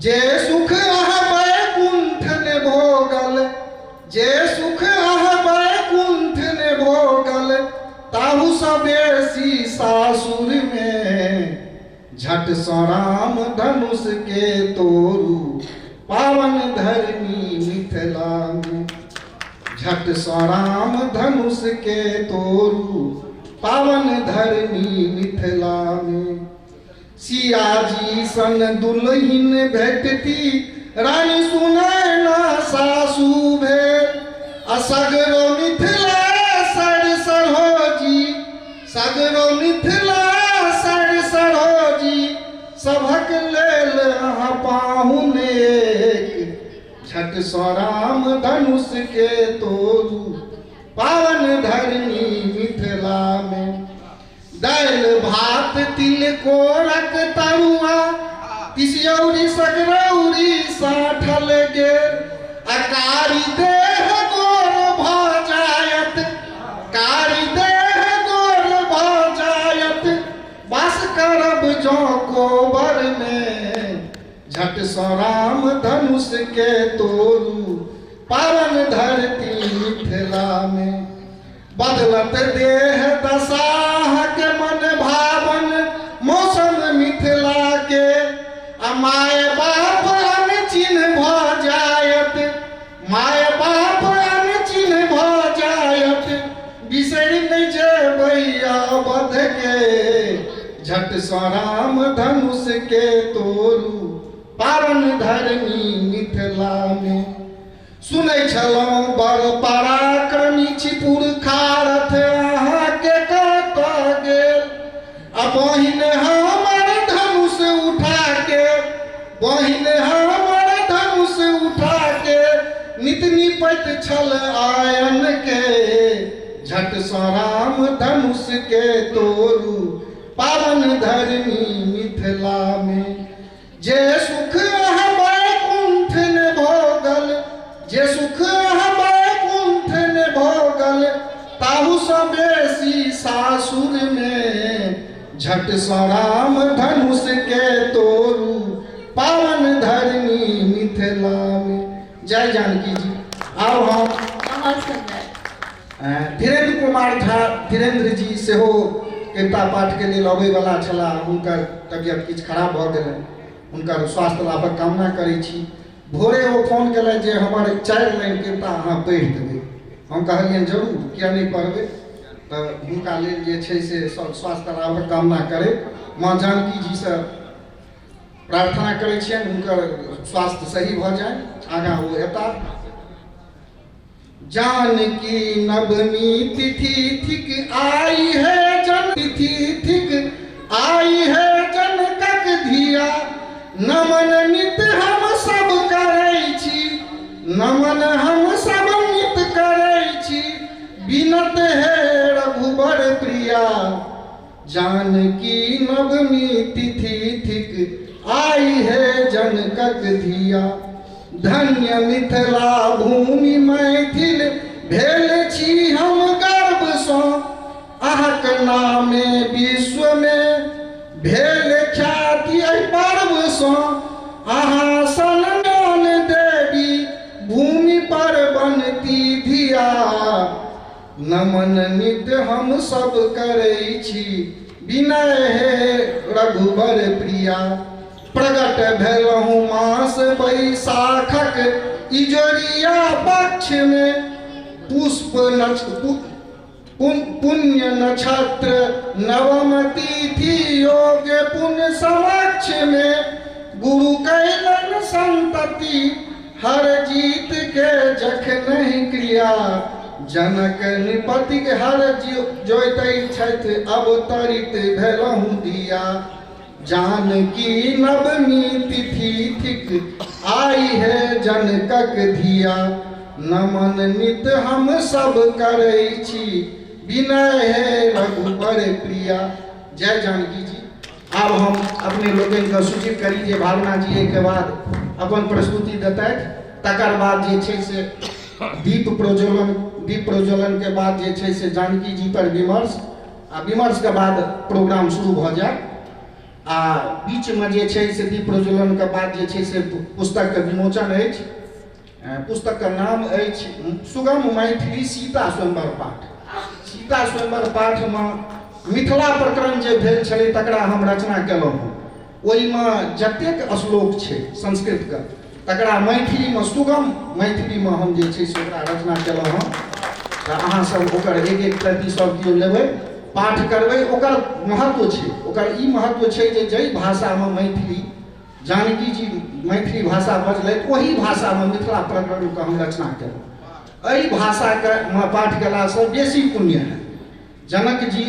जे सुख अहाँ बैकुंठ ने भोगल, जे सुख अहाँ बैकुंठ ने भोगल, ताहू सँ बेसी सासुर में झट सँ राम धनुष के तोरू पावन धरनी मिथिला में। झट सँ राम धनुष के तोरू पावन धरनी मिथिला में। सिया जी सन दुल्हिन भेटती रानी सुनैना सासू भेल, आ सगरो मिथिला सर सरोजी, सगरो मिथिला सर सरोजी, सभक लेल अहाँ पाहुन एक। झट सँ राम धनुष के तोरू पावन धरनी मिथिला में। दालि भात तिलकोरक तरुआ तिसियौरी सकरौरी साठल गेल, आ कारी देह गोर भऽ जायत, कारी देह गोर भऽ जायत, वास करब जँ कोबर में। झट सँ राम धनुष के तोरू पावन धरती मिथिला में। बदलत देह दशाहक मन भावन मौसम मिथिला के, आ my बाप अनचिन्ह भऽ जायत, my बाप अनचिन्ह भऽ जायत, बिसरि नहि जेबै अवध के। झट सँ राम धनुष के तोरू पावन धरनी मिथिला में। सुनै छलहुँ बड़ पराक्रमी छी पुरखा रथ अहाँके कतऽ गेल, आ बहिन हमर धनुष उठा के, बहिन हमर धनुष उठा के नित निपैत छल आयन के। झट सँ राम धनुष के तोरू पावन धरनी मिथिला में। जे सुख अहाँ बैकुंठ ने भोगल, जे सुख अहाँ बैकुंठ ने भोगल, ताहू सँ बेसी सासुर में। झट सँ राम धनुष के तोरू पावन धरनी मिथिला में। जय जानकी जी। आब हम धीरेन्द्र कुमार झा, धीरेन्द्र जी सेहो कविता पाठ के लेल अबै वाला छलाह, हुनकर तबियत किछु खराब भऽ गेलनि, हुनकर स्वास्थ्य लाभक कामना करै छी। भोरे ओ फोन केलनि जे हमर 4 लाइन कविता अहाँ पढ़ि देबै। हम कहलियनि जरूर, किया नहि पढ़बै। तऽ हुनका लेल जे छै से स्वास्थ्य लाभक कामना करै माँ जानकी जीसँ प्रार्थना करै छियनि हुनकर स्वास्थ्य सही भऽ जाय, आगाँ ओ एता। जानकी नवमी तिथि थिक आई है जन, तिथि थिक आई है जनकक धिया, नमन नित हम सब करै छी, नमन हम सब नित करै छी, बिनत हे रघुबर प्रिया। जानकी नवमी तिथि थिक आई है जनकक धिया, धन्य मिथिला भूमि मैथिल भेल छी हम गर्व सँ, अहाँक नामे विश्व में भेल ख्याति एहि पर्व सँ, अहाँ सन ज्ञान देवी भूमि पर बनती धिया, नमन नित हम सब करै छी विनय हे रघुबर प्रिया। प्रगट भेलहुँ मास बैसाखक इजोरिया पक्ष में, पुष्प पुण्य नक्षत्र नवम तिथि योग पुण्य समक्ष में, गुरु कैलन संतति हर जीत के जखनहि क्रिया जनक नृपति के हर जोतै छथि अवतरित भेलहुँ दिया। जानकी नवमी तिथि थिक आई है जनकक धिया। नमन नित हम सब करै छी विनय है रघुबर प्रिया। जय जानकी जी। आब हम अपने लोकनिके सूचित करी जे भावना जी एहिके बाद अपन प्रस्तुति देतथि, तकर बाद जे छै से दीप प्रज्वलन के बाद जे छै से जानकी जी पर विमर्श आ विमर्श के बाद प्रोग्राम शुरू भऽ जायत। आ बीचमे जे छै से दीप प्रज्वलन के बाद जे छै से पुस्तक के विमोचन अछि। पुस्तक के नाम अछि सुगम मैथिली सीता स्वयंवर पाठ। सीता स्वयंवर पाठमे मिथिला प्रकरण जे भेल छलै तकरा हम रचना केलहुँ हँ। ओहिमे जतेक श्लोक छै संस्कृतके तकरा मैथिलीमे सुगम मैथिलीमे हम जे छै से ओकरा रचना केलहुँ हँ। तऽ अहाँसब ओकर एक एक प्रति सब केओ लेबै, पाठ करबै। ओकर महत्व छै, ओकर ई महत्व छै जे जाहि भाषामे मैथिली जानकी जी मैथिली भाषा बजलथि ओही भाषामे मिथिला प्रकरणके हम रचना केलहुँ। एहि भाषाके पाठ केलासँ बेसी पुण्य है। जनक जी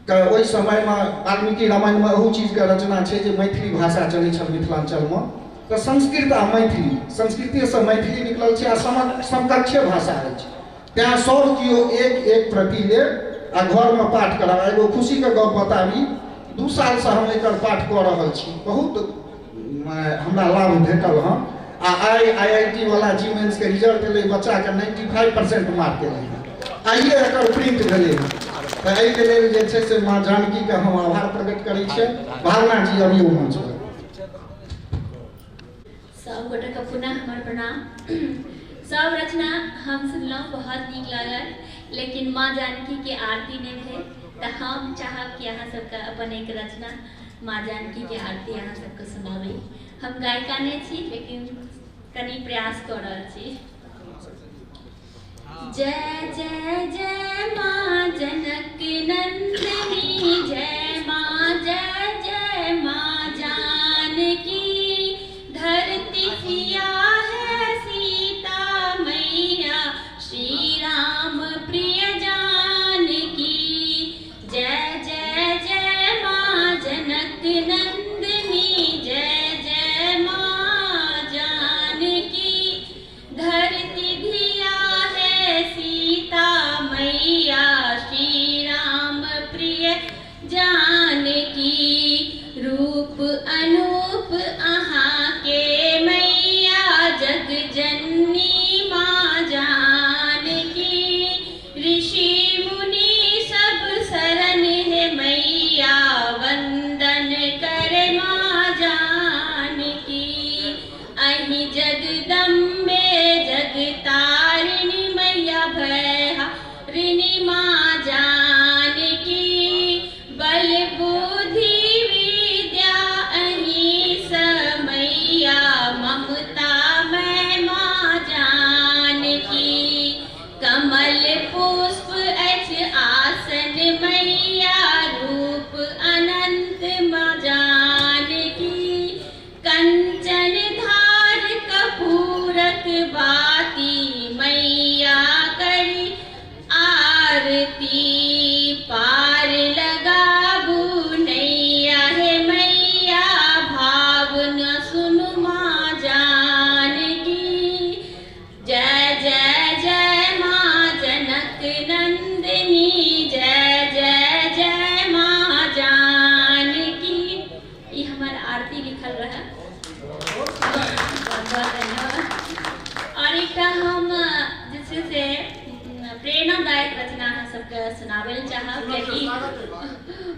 के ओहि समयमे वाल्मीकि रामायणमे एहू चीजके रचना छै जे मैथिली भाषा चलै छल मिथिलाञ्चलमे, तऽ संस्कृत आ मैथिली संस्कृतेसँ मैथिली निकलल छै आ समकक्षे भाषा अछि। तैँ सब केओ एक एक प्रति लेब आ घरमे पाठ कराब। एगो खुशीके गप बताबी, 2 सालसँ हम एकर पाठ कऽ रहल छी, बहुत हमरा लाभ भेटल हँ। आ आइ IIT वाला जी मेन्सके रिजल्ट एलै, बच्चाके 95% मार्क एलै हँ, आइए एकर प्रिंट भेलै हँ। तऽ एहिके लेल जे छै से माँ जानकीके हम आभार प्रकट करै छियै। भावना जी अबियौ मंच पर। सब गोटेके पुनः हमर प्रणाम। सब रचना हम सुनलहुँ, बहुत नीक लागल, लेकिन माँ जानकी के आरती नहि भेल, तऽ हम चाहब कि अहाँ सबके अपन एक रचना माँ जानकी के आरती अहाँ सबके सुनाबी। हम गायिका नहि छी, लेकिन कनि प्रयास कऽ रहल छी। जय जय जय माँ जनक नंदिनी, जय माँ जय जय माँ जानकी। धरती सिया है सीता मैया, श्री राम प्रिय जानकी। जय जय जय माँ जनक नंदिनी, जय जय माँ जानकी। धरती धिया है सीता मैया, श्री राम प्रिय जानकी। रूप अनूप अहाँ के मैया, जग जननी माँ जानकी। ऋषि मुनि सब शरण है मैया, वंदन करे माँ जानकी। अहि जगदम्बे जगतारिणी मैया, भयहारिणी माँ जानकी। बल बुद्धि विद्या अहि समैया, ममता मैं माँ जानकी। कमल पुष्प अछि आसन मैया, रूप अनंत माँ जानकी। कंचन धार कपूरक बाती मैया करी आरती। पार लगाबू नैया हे मैया, भावना सुनु माँ जानकी। जय जय जय माँ जनक नंदिनी, जय जय जय माँ जानकी। ई हमर आरती लिखल रहे। बहुत बहुत धन्यवाद। और एकटा हम जे छै से प्रेरणादायक रचना अहाँ सबके सुनाबै लए चाहब, कियाकि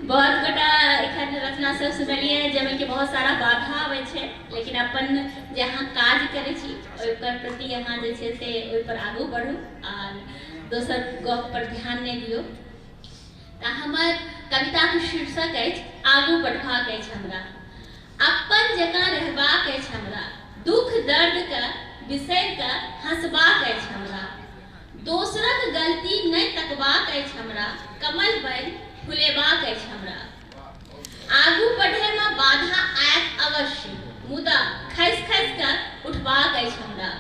बहुत गोटा एखन रचना सब सुनलियै जाहिमे कि बहुत सारा बाधा आबै छै, लेकिन अपन जे अहाँ काज करै छी ओहिपर प्रति अहाँ जे छै से ओहिपर आगू बढ़ू आ दोसर गप पर ध्यान नहि दियौ। तऽ हमर कविताके शीर्षक अछि आगू बढ़बाक अछि हमरा, अपन जकाँ रहबाक अछि हमरा, दुख दर्दके बिसरि कऽ हँसबाक अछि हमरा, दोसरक गलती नहि तकबाक अछि हमरा, कमल बनि फुलेबाक अछि हमरा। आगू बढ़ैमे बाधा आयत अवश्य, मुदा खसि खसि कऽ उठबाक अछि हमरा।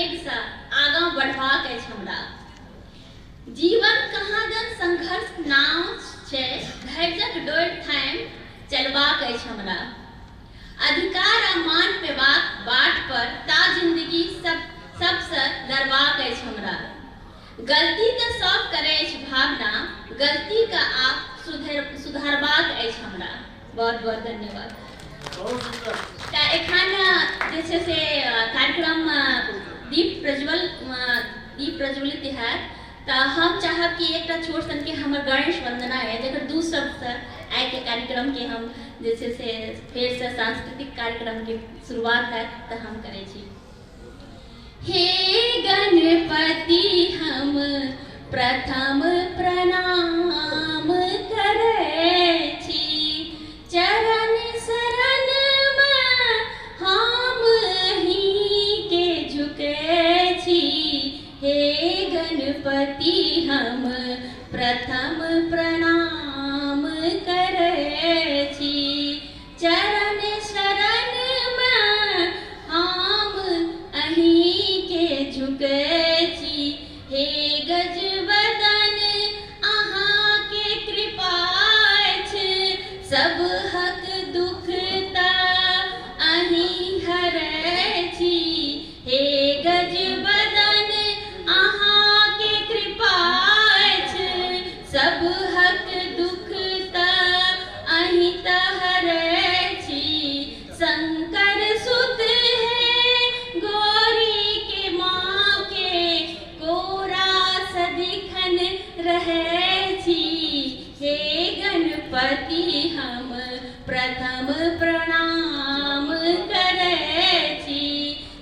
डेगसँ आगाँ बढ़बाक अछि हमरा। जीवन कहाँ जन संघर्ष नाम छै, धैर्यक डोरि थामि चलबाक अछि हमरा। अधिकार आ मान पेबाक बाट पर ता जिंदगी सबसँ लड़बाक अछि हमरा। गलती तऽ सब करै अछि भावना, गलतीके आब सुधारबाक अछि हमरा। बहुत बहुत धन्यवाद। तऽ एखन जे छै से कार्यक्रम दीप प्रज्वलित हैत, तऽ हम चाहब कि एकटा छोट सनके हमर गणेश वंदना है, जकर दू शब्दसँ आइके कार्यक्रमके हम जे छै से फेरसँ सांस्कृतिक कार्यक्रमके शुरुआत हैत तऽ हम करै छी। हे गणपति हम प्रथम प्रणाम करै छी, चरण शरण में हम ही के झुकै छी। हे गणपति हम प्रथम प्रणाम करै छी, चरण शरण में हम अहीं के झुकै छी। हे गजवदन अहाँ के कृपा अछि, सब हक दुख ता अहीं हरै छी। हे गजवदन अहाँ के कृपा अछि, सब हक दुख ता अहीं त हरै छी। शंकर सुत है गौरी के माँ के, कोरा सदिखन रहै छी। हे गणपति हम प्रथम प्रणाम करै छी,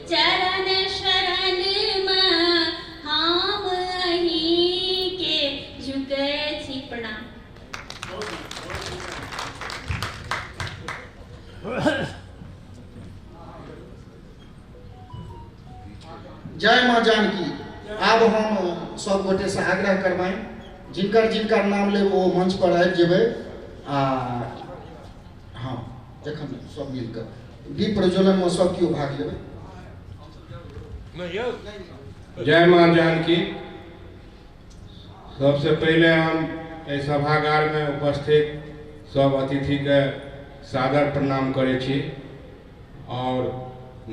चरण शरण में हम अहीं के झुकै छी। प्रणाम। जय माँ जानकी। आब हम सब गोटे से आग्रह करबनि, जिनकर जिनकर नाम लेब ओ मंच पर आबि जेबै आ हाँ जखन सब मिलकर दीप प्रज्वलन में सब केओ भाग लेबै। जय माँ जानकी। सबसे पहले हम एहि सभागार में उपस्थित सब अतिथि के सादर प्रणाम करै छी और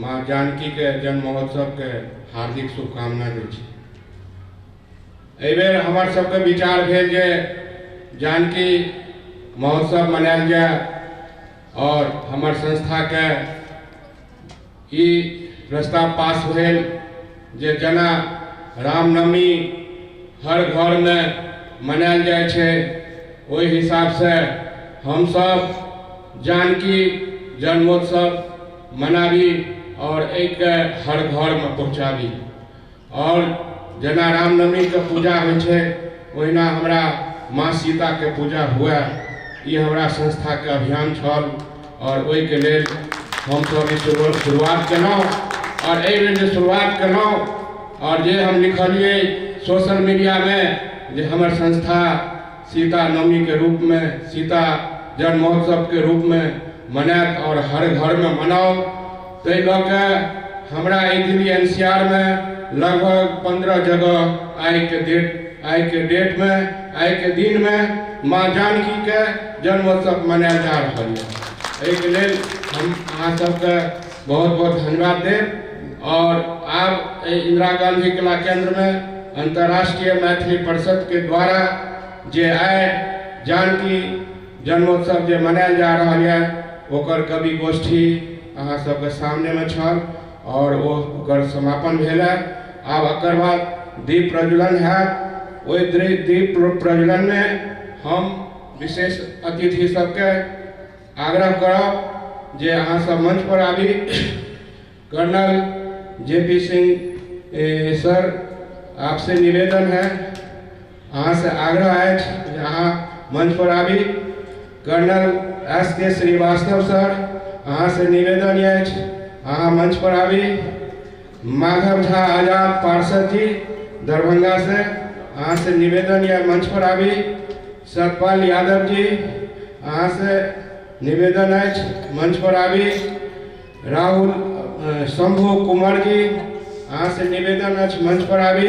माँ जानकी के जन्म महोत्सव के हार्दिक शुभकामना दै छी। एहि बेर हमर सबके विचार भेल जे जानकी महोत्सव मनायल जाय और हमर संस्था के ई प्रस्ताव पास भेल जे जेना रामनवमी हर घर में मनायल जाइ छै, ओहि हिसाब से हमसब जानकी जन्मोत्सव मनाबी और एहिके हर घर में पहुँचाबी। और जेना रामनवमी के पूजा होइ छै ओहिना हमरा माँ सीता के पूजा हुए, ई हमरा संस्था के अभियान छल और ओहिके लेल हमसब ई शुरुआत केलहुँ। और एहि बेर जे शुरुआत केलहुँ और जे हम लिखलियै सोशल मीडिया में जे हमर संस्था सीता नवमी के रूप में, सीता जन्म महोत्सव के रूप में मनायत और हर घर में मनाओ, ताहि लऽ के हमरा एहि दिल्ली NCR में लगभग 15 जगह आइ के डेट में, आइ के दिन में माँ जानकी के जन्मोत्सव मनायल जा रहल यऽ। एहिके लेल हम अहाँ सबके बहुत बहुत धन्यवाद देब। और आब एहि इंदिरा गांधी कला केंद्र में अंतर्राष्ट्रीय मैथिली परिषद के द्वारा जे आइ जानकी जन्मोत्सव जे मनायल जा रहल यऽ ओकर कवि गोष्ठी अहाँ सबके सामने में छल और ओ ओकर समापन भेल है। आब एकर बाद दीप प्रज्वलन हैत। ओहि दीप प्रज्वलन में हम विशेष अतिथि सबके आग्रह करब जे अहाँ सब मंच पर आबी। कर्नल JP Singh sir, आपसे निवेदन है, अहाँ से आग्रह अछि जे अहाँ मंच पर आबी। कर्नल SK Srivastava sir, अहाँ से निवेदन अछि अहाँ मंच पर आबी। माधव झा आजाद पार्षद जी दरभंगा से, अहाँ से निवेदन यह मंच पर आबी। सतपाल यादव जी, अहाँ से निवेदन अछि मंच पर आबी। राहुल शंभू कुमार जी, अहाँ से निवेदन अछि मंच पर आबी।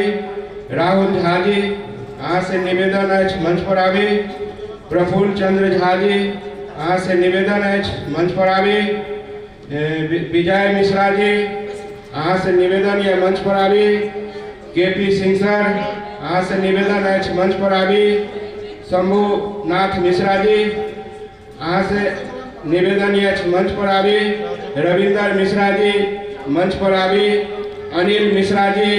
राहुल झा जी अहाँ से निवेदन अछि मंच पर आबी। प्रफुल्ल चंद्र झा जी अहाँ से निवेदन अछि मंच पर आबी। विजय मिश्रा जी अहाँ से निवेदन यऽ मंच पर आबी। के.पी. सिंह सर अहाँ से निवेदन अछि मंच पर आबी। शंभू नाथ मिश्रा जी अहाँ से निवेदन अछि मंच पर आबी। रविंदर मिश्रा जी मंच पर आबी। अनिल मिश्रा जी